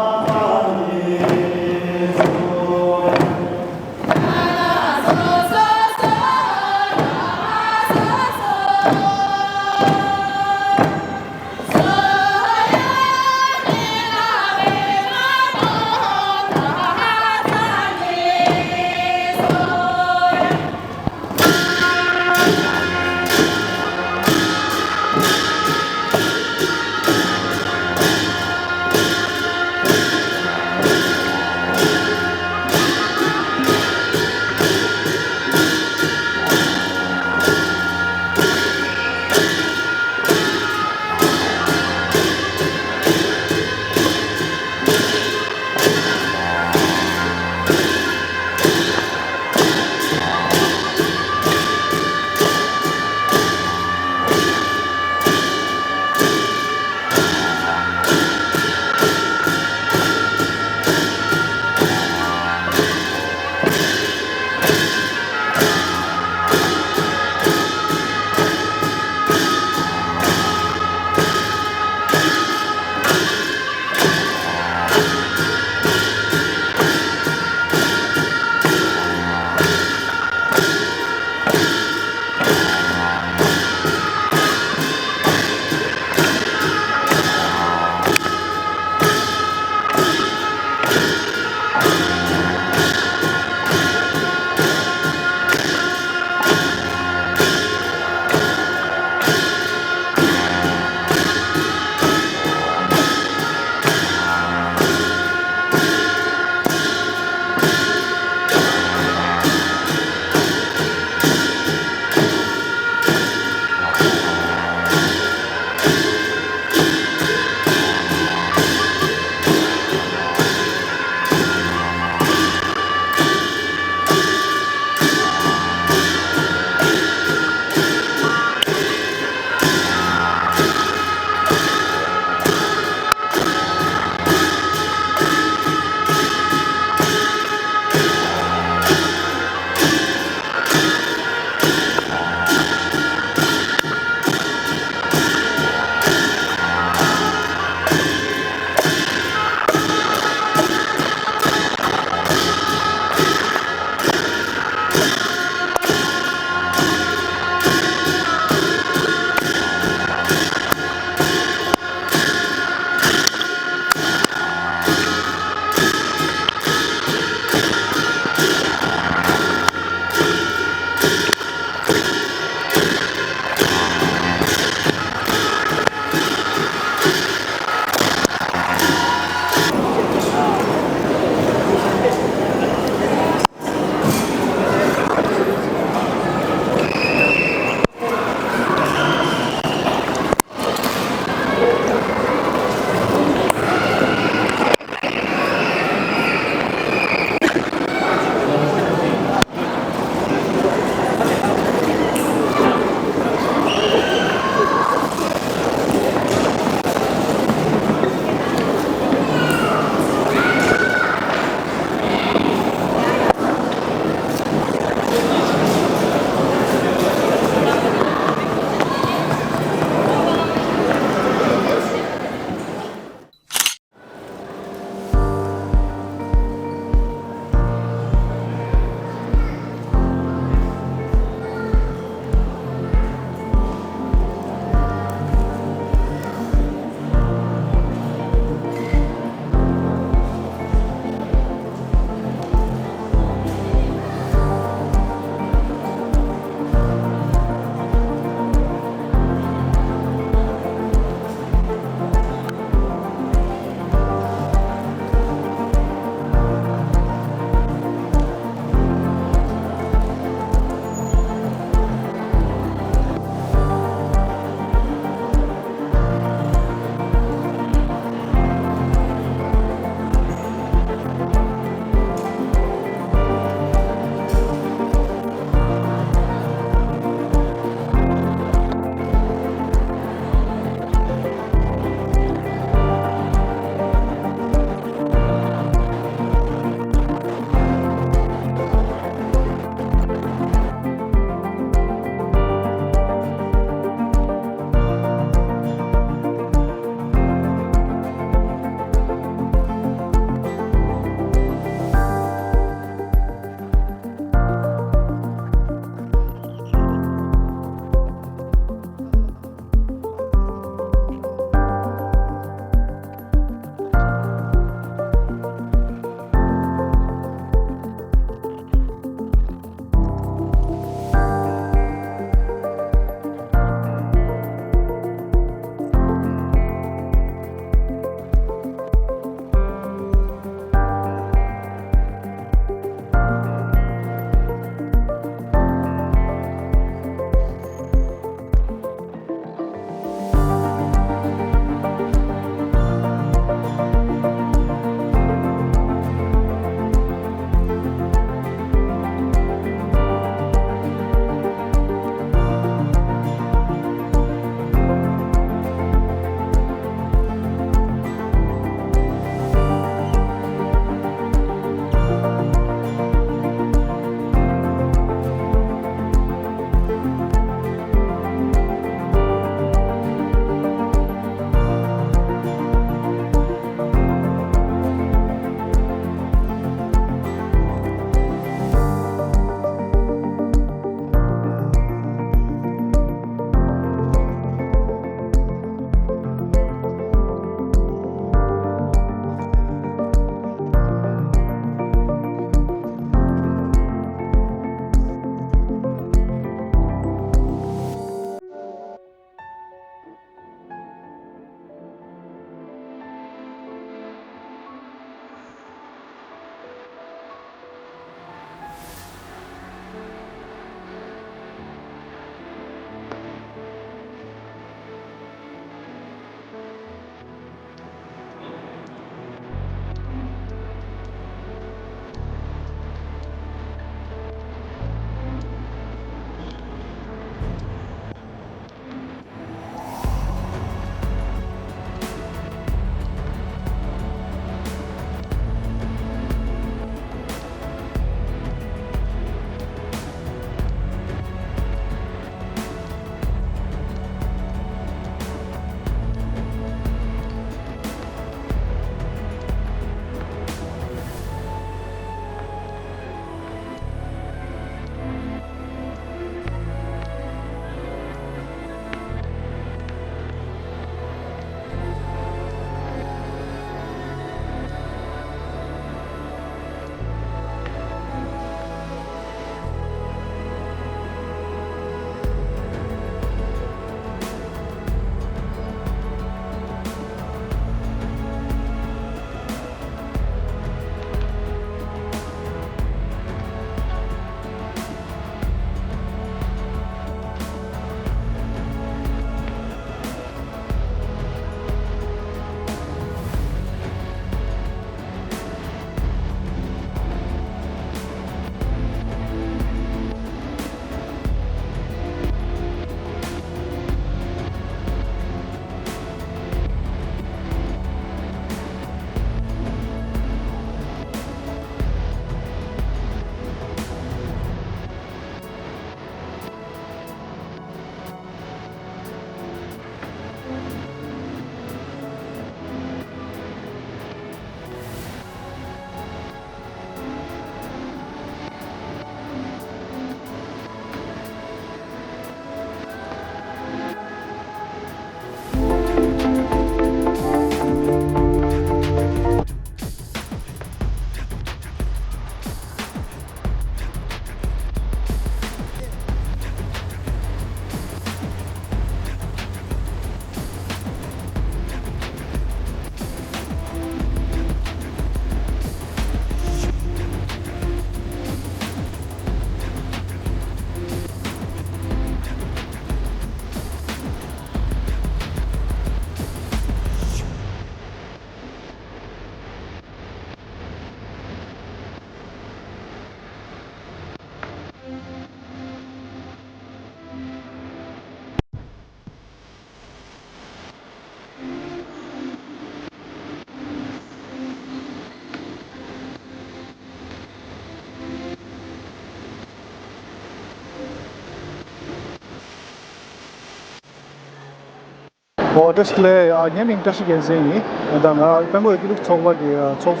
ཨོ་བཀྲ་ཤིས་བདེ་ལེགས། ཨ་ངའི་མིང་བཀྲ་ཤིས་རྒྱལ་མཚན་ཡིན། ད་ང་སྤྲང་པོའི་སྐྱིད་སྡུག་ཚོགས་པ་གི་ཚོགས་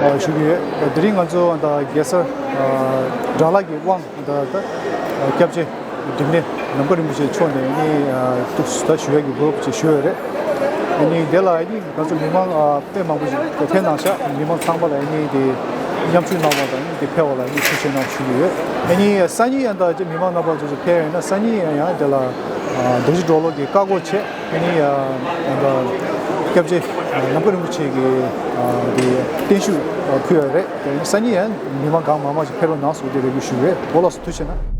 གཙོ་ཞུ་གི་ཡོད། དེ་རིང་ང་ཚོ་ད་རྒྱལ་ས་དགྲ་ལྷ་གི་དབང་ད་ད་སྐྱབས་རྗེ་འབྲིང་གནས་ནམ་མཁའ་རིན་པོ་ཆེ་མཆོག་ནས་ནི་ཐུགས་ད་ཞུ་ཡ་གི་གོ་སྐབས་ཅིག་ཞུ་ཡོད་རེད། ནི་དེ་ལ་ནི་ང་ཚོ་མི་མང་དཔེ་མང་པོ་ཞིག་ཕེབས་གནང་ཤག་མི་མང་ཚང་མ་ལ་ནི་དེ་མཉམ་ཞུགས་གནང་བ་དང་ནི་དེ་ཕེབས་པ་ལ་ནི་ཐུགས་རྗེ་ཆེ་གནང་ཞུ་གི་ཡོད། ནི་སང་ཉིན་ཡང་ད་ཅི་མི་མང་རྣམ་པ་ཚོ་ཕེབས་ཡོད་ན་སང་ཉིན་ཡང་དེ་ལ་རྡོ་རྗེ་གྲོ་ལོད་ཀྱི་བཀའ་བསྒོ་ཆེད་ནི་སྐྱབས་རྗེ་ནམ་མཁའ་རིན་པོ་ཆེ་གི་དེ་བརྟན་བཞུགས་ཕུལ་ཡོད་རེད། སང་ཉིན་ཡང་མི་མང་གང་མང་མང་ཞིག་ཕེབས་རོགས་གནང་ཟེར་དེ་རེ་སྐུལ་ཞུ་གི་ཡོད། འོ་ལགས་སོ། ཐུགས་རྗེ་ཆེ་གནང་།